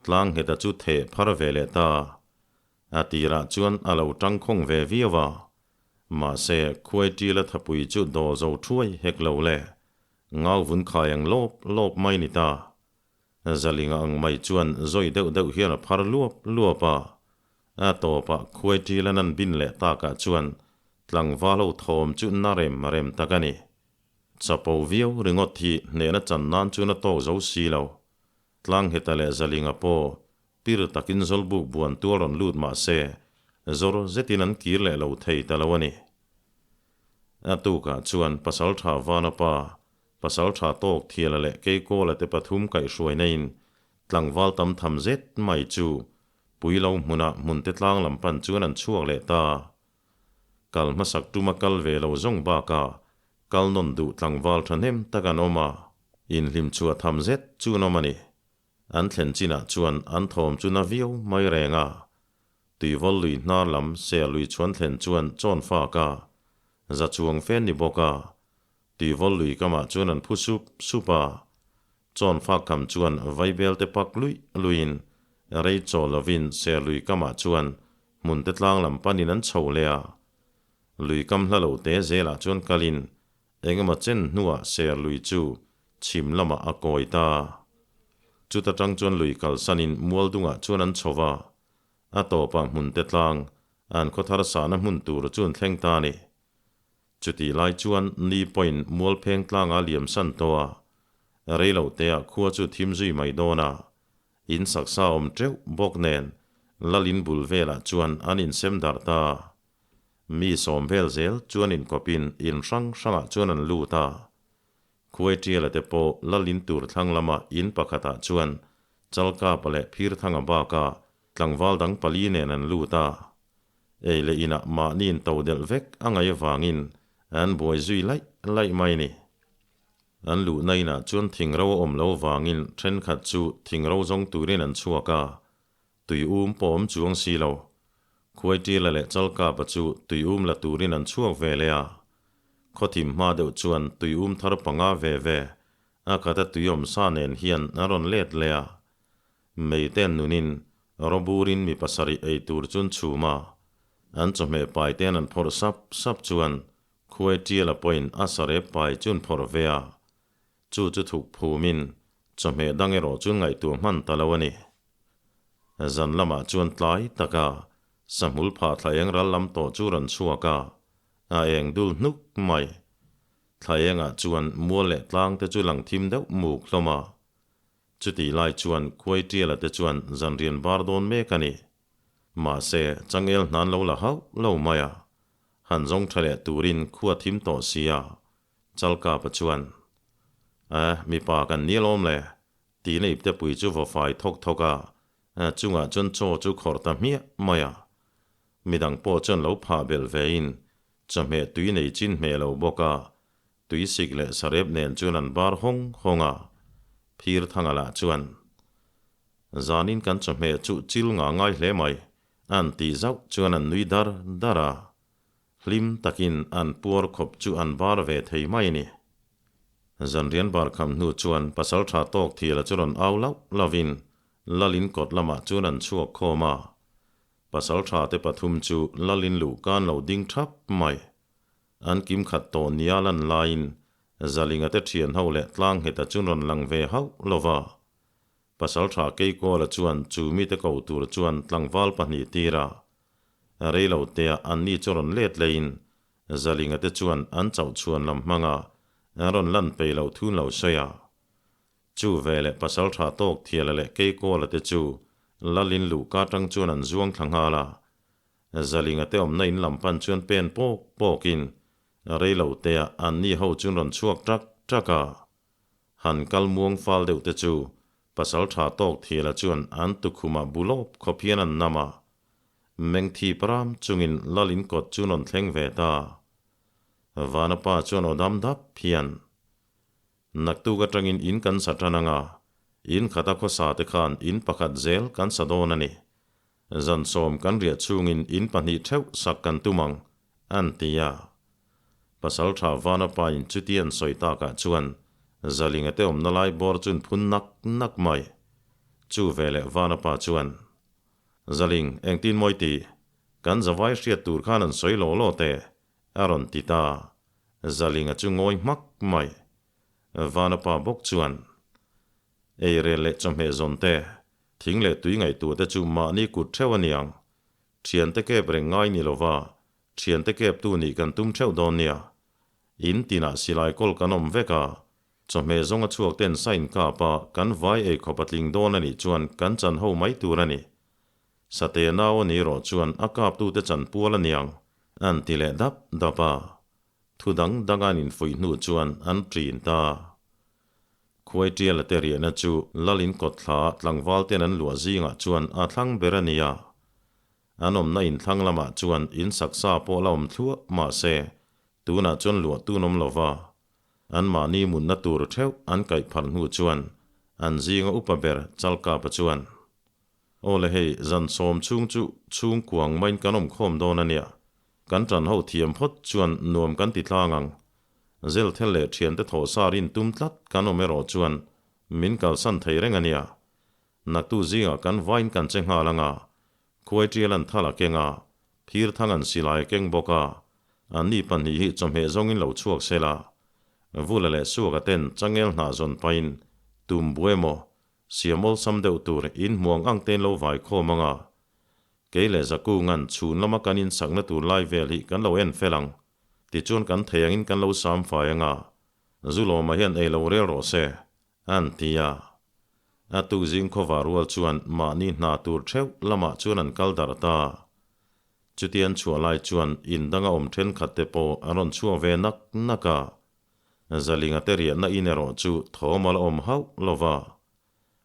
Tlangheta chu theh phar ve leh ta. A tirah chuan a lo tangkhawng ve viau a, mahse Khuai Tiala thapui chu dawl zo thuai hek lo le, ngau vun khai ang lawp lawp mai ni ta. Zalinga ang mai chuan zawi deuh deuh hian a phar luap luap a, a tawpah Khuai Tiala nan bin leh takah chuan tlangval ho thawm chu na rem rem tak a ni. Chapo viau ringawt hi hnehna chan nan chuan a tawk zo si lo. Tlangheta leh Zalinga pawh pir takin Zawlbuk buan tual rawn lut mah se, zawr zetin an kir leh lo thei ta lo a ni. A tukah chuan Pasaltha Vanapa, Pasaltha Tawkthiala leh Keikawla te pathum kaihhruaina in tlangval tam tham zet mai chu Puilo hmunah hmunte tlang lam pan chuan an chhuak leh ta. Kal hmasak tuma kal ve lo zawng bakah kal nawn duh tlangval thahnem tak an awm a, inhlim chhuah tham zet chu an awm a ni. An thlen chinah chuan an thawm chu na viau mai reng a. Tuivawl lui hnar lam ser lui chhuan thlen chuan chawn fak a, za chuang fe ni bawk a. Tuivawl lui kamah chuan an phu sup sup a. Chawn fak kam chuan vaibel te pak luih luihin rei chaw lovin ser lui kamah chuan hmun te tlang lam panin an chho leh a. Lui kam hla lo te zelah chuan kalin engemaw chen hnuah ser lui chu chhim lamah a kawi ta. Chuta tang chuan lui kalsanin mual dungah chuan an chho va, a tawpah hmun te tlang an khawthar sahna hmun tur chu an thleng ta a ni. Chutih lai chuan ni pawhin mual pheng tlanga liam san tawh a, rei lo teah khua chu thim zui mai dawn a, In saksa awm teuh bawk nen Lalin bul velah chuan an insem darh ta. Mi sawm vel zel chuan inkawpin in hrang hrangah chuan an lut a. Khuaitiala te pawh Lalin tur thlang lama in pakhatah chuan Chalkapa leh Phirthanga baka tlangval dang pali nen an lut a. Ei leh inah mahni in to delh vek a ngaih avangin an buai zui laih laih mai ni. An luhna inah chuan thingro a awm lo vangin thenkhat chu thingro zawng turin an chhuak a, tui um pawh awm chuang si lo. Khuaitila leh Chalkapa chu tui um la turin an chhuak ve leh a. Khawthim hma deuh chuan tui um thar panga ve ve a khat a tui awm sa nen hian an rawn let leh a. Meiten nunin rawburin mi pasarih ei tur chu an chhum a, an chawhmeh paiten an phawrh sap sap chuan Khuai tiala pawhin a sarep pai chun phawrh ve a, chu chu thuk phumin chawhmeh dang erawh chu ngaihtuah hman ta lo a ni. Zan lamah chuan tlai taka sahmul phah thla eng ral lam tawh chu rawn chhuak a, a eng dul hnuk mai. Thla engah chuan mual leh tlang te chu lang thim deuh muk hlawm a. Chutih lai chuan Khuai tiala te chuan zanrian bar dawn mek a ni. Mahse, changel hnan lo la hauh lo mai a, han zawng tha leh turin khua thim tawh si a, Chalkapa chuan, Eh, mipa kan ni alawm le, tiin a iptepui chu vaw fai thawk thawk a, chungah chuan chaw chu khawrh ta hmiah mai a. Midang pawh chuan lo phah belh vein chawhmeh tui nei chin hmeh lo bawk a, Tuisik leh sarep nen chuan an bar hawng hawng a, phir thanga lah chuan, Zanin kan chawhmeh chu chil nga ngai hle mai, an tih zauh chuan an nui dar dar a, hlim takin an puar khawp chu an bar ve thei mai a ni. Zanrian bar kham hnu chuan pasaltha tawk thiala chu rawn au lauh lauhin Lalin kawt lamah chuan an chhuak khawm a, pasaltha te pathum chu Lalin luh kan lo ding thap mai. An kim khat tawh nia lan laiin Zalinga te thian ho leh tlang ngheta chu rawn lang ve hauh lo va. Pasaltha Keikawla chuan chu mite ko tur chuan tlangval pahnih tir a. Reilo tea anni chu rawn let leiin Zalinga te chuan an chauh chhuan lam hmanga an rawn lan peih loh thun lo sawi a. Chu veleh pasaltha tawk Thiala leh Keikawla te chu Lalin luhka tang chuan an zuang thla nghal a. Zalinga te awmna in lam pan chuan pen pawk pawkin reilo tea anni ho chuan rawn chhuak ṭak ṭak a. Han kal muang fal deuh te chu Pasalṭha tawk thiala chuan an tukhumah bu lawp khawp hian an nam a. Meng thip ram chungin lal in kawt chu rawn thleng ve ta. Vana pa chuan aw dam dap hian, Naktuk atangin in kan sa tan anga, in khata khawsa te khan in pakhat zel kan sa dawn a ni. Zan sawm kan riah chhungin in pahnih theuh sak kan tum ang, an ti a. Pasalṭha Vana pa in chuti an sawi takah chuan Zalinga te awmna lai bawr chun phun nak nak mai. Chu veleh Vana pa chuan, Zaling, engtin mawi ti? Kan zavai hriat tur khan an sawi law law teh, a rawn ti ta. Zalinga chu ngawi hmak mai. Vana pa bawk chuan, Eirel leh chawhmeh zawn te, thing leh tui ngaihtuah te chu mahni kut theuh a niang. Thiante kep reng ngai ni lova, thiante keptu nih kan tum theuh dawn nia. In tinah silai kawl kan awm vek a, chawhmeh zawng a chhuak ten sa inkap a, kan vai ei khawp a tling dawn a nih chuan kan chan ho mai tur a ni. Sate nau a nih rawh chuan a kaptute chan pual a niang, an ti leh dap dap a. Thu dang dang an infuih hnu chuan an ṭin ta. Khuai ṭiala te riahna chu Lalin kawtthla tlangval ten an luah zingah chuan a thlang ber a ni a. An awmna inthlang lamah chuan in saksa pawh la awm thluah mah se, tunah chuan luah tun awm lo va. Anmahni munna tur theuh an kaih pharh hnu chuan an zinga upa ber Chalkapa chuan, Aw le hei, zan sawm chhung chu chhungkuang maiin kan awm khawm dawn a nia. Kan ṭan ho thiam phawt chuan nuam kan ti tlang ang. Zelthel leh ṭhiante thawhsa rin tum tlat kan awm erawh chuan min kalsan thei reng a nia. Naktu zingah kan vain kan che nghal ang a, khuai ṭial an thal a keng a, phir thang an silai a keng bawk a, anni pahnih hi chawhmeh zawngin lo chhuak se la. Vula leh Suaka ten changel hnah zawn pahin tum bu emaw, siam awlsam deuh tur in hmuang ang tein lo vai khawm ang a. Kei leh Zakunga'n chhun lama kan insakna tur lai vel hi kan lo en fel ang, tichuan kan thei angin kan lo sam fai ang a, Zulawma hian ei lo rel rawh se, an ti a. A tukzing khawva rual chuan mahni hna tur theuh lamah chuan an kal darh ta. Chuti an chhuah lai chuan in danga awm thenkhat te pawh an rawn chhuak ve nak nak a. Zalinga te riahna in erawh chu thawm a la awm hauh lo va.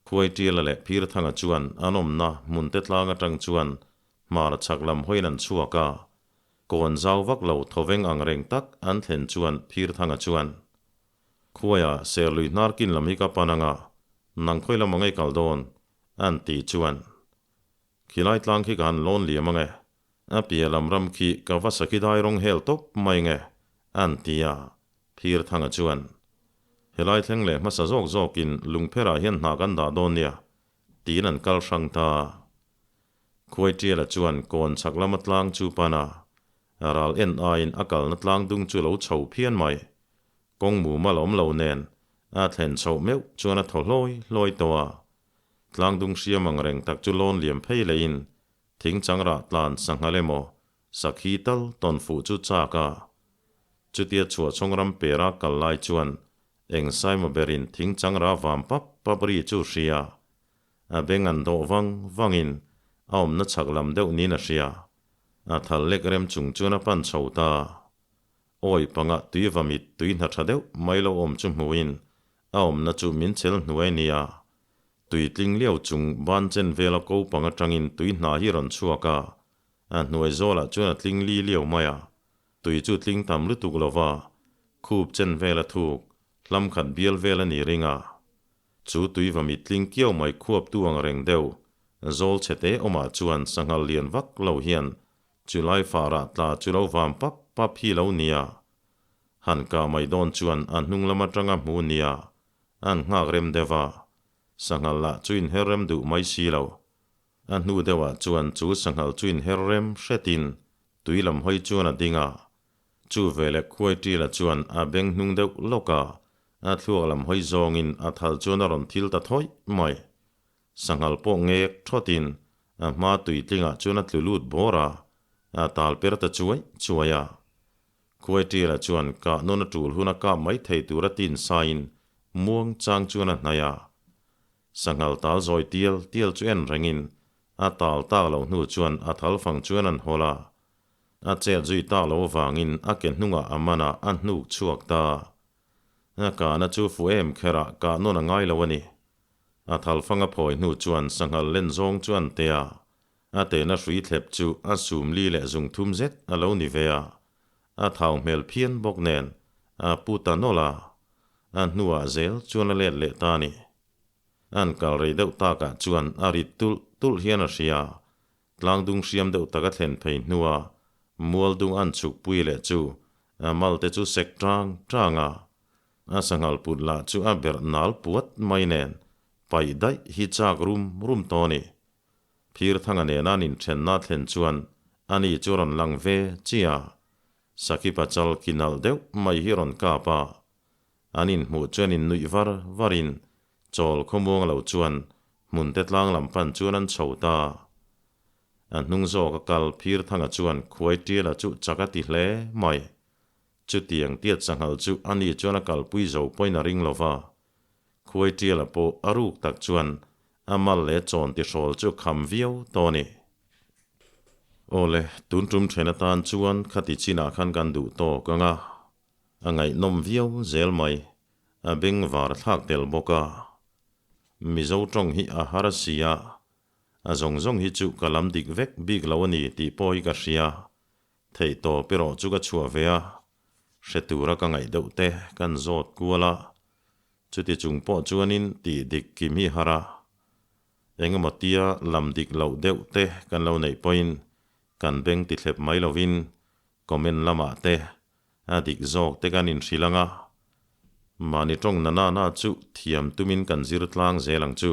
Khuaitiala leh Phirthanga chuan an awmna hmun te tlang atang chuan hmar chhak lam hawiin an chhuak a. Kawn zau vak lo thawveng ang reng tak an thlen chuan Phirthanga chuan, Khuaia serlui hnar kin lam hi ka pan anga, nang khawi lam ang ei kal dawn? an ti chuan, Khilai tlang khi ka han lawn liam ange, a piah lam ram khi ka va sakhi dai rawng hel tawp mai nge, an ti a. Phirthanga chuan, Helai thleng leh hmasa zawk zawkin lungpherah hian hna kan dah dawn nia, tiin an kal hrang ta. Khuaitiala chuan kawn chhak lama tlang chu pan a, ral en aiin a kalna tlang dung chu lo chho phian mai. Kawng mumal awm lo nen a thlen chhoh meuh chuan a thaw hlawi hlawi tawh a. Tlang dung hriam ang reng tak chu lawn liam phei lehin thing chang rah tlan sanghal emaw sakhi tal tawn fuh chu chak a. Chutia chhuah chhawng ram pera kal lai chuan eng saima berin thing chang rah vam pap pap ri chu hria. A beng an dawh vang vangin a awmna chhak lam deuh niin a hria. A thal lek rem chung chuan a pan chho ta. Awi panga tui va mit tui hna tha deuh mai lo awm chu hmuhin a awmna chu min chel hnuai nia. Tui tling liau chung ban chen vela ko pang atangin tui hna hi rawn chhuak a, a hnuai zawlah chuan a tling li liau mai a. Tui chu tling tam lutuk lova, khup chen vela thuk, hlam khat bial vel a ni ring a. Chu tui va mit tling kiau mai khuap tu ang reng deuh, zawl chhe te awmah chuan sanghal lian vak lo hian Chu lai farah tla chu lo vam pap pap hi lo nia. Han kah mai dawn chuan a hnung lam atanga hmu nia, an nghak rem deuh a. Sanghal lah chu inher rem duh mai si lo. A hnu deuhah chuan chu sanghal chu inher rem hretin tui lam hawi chuan a ding a. Chu veleh khuai tila chuan a beng hnung deuh lawk a, a thluak lam hawi zawngin a thal chuan a rawn thil ta thawih mai. Sanghal pawh ngek thawtin a hma tuitlingah chuan a tlu lut bawr a, a tal per ta chuai chuai a. Khuaitira chuan kah nawn a tul hun a kap mai thei tur a tin saiin muang chang chuan a hnaih a. Sanghal tal zawi tial tial chu en rengin a tal tak loh hnu chuan a thal fang chuan an hawl a. A chet zui tak loh avangin a ke hnungah a man a, a hnuk chhuak ta. A kahna chu fu em kherah kah nawn a ngai lo a ni. A thalfang a phawi hnu chuan sanghal len zawng chu an te a, a tehna hrui thlep chu a sum li leh zung thum zet a lo ni ve a, a thau hmel phian bawk nen a pu ta nawlh a, a hnuah zel chuan a let leh ta a ni. An kal rei deuh takah chuan a rit tulh tulh hian a hria, Tlangdung hriam deuh taka thlen phei hnua mualdung an chhuk pui leh chu a malte chu sek tang tang a, a sanghal put lah chu a berh nal puat mai nen paih daih hi chak rum rum tawh a ni. Phirthanga nena an inthenna thlen chuan ani chu rawn lang ve chiah a, Saki pachal ki nalh deuh mai hi rawn kap a, An inhmuh chuan innuih var varin chawl khawmuang lo chuan hmunte tlang lam pan chuan an chho ta. A hnung zawk a kal Phirthanga chuan khuai tiala chu chak a ti hle mai. Chutiang tiat sanghal chu ani chuan a kalpui zo pawhin a ring lo va. Khuai tiala pawh a ruk tak chuan a mal leh chawn tihrawl chu kham viau tawh a ni. Awle, tun tum then atan chuan khati chinah khan kan duh tawk ang a. A ngaihnawm viau zel mai, a beng var thlak tel bawk a. Mizo tawng hi a har a si a, a zawng zawng hi chu ka lam dik vek bik lo a ni tih pawh hi ka hria. Theih tawp erawh chu ka chhuah ve a, hre tura ka ngaih deuh te kan zawt kual a, chuti chung pawh chuanin tih dik kim hi har a. Engemaw tia lam dik loh deuh te kan lo neih pawhin kan beng ti thlep mai lovin comment lamah te A dik zawk te kan inhrilh ang a, mahni tawng na na na chu thiam tumin kan zir tlang zel ang chu.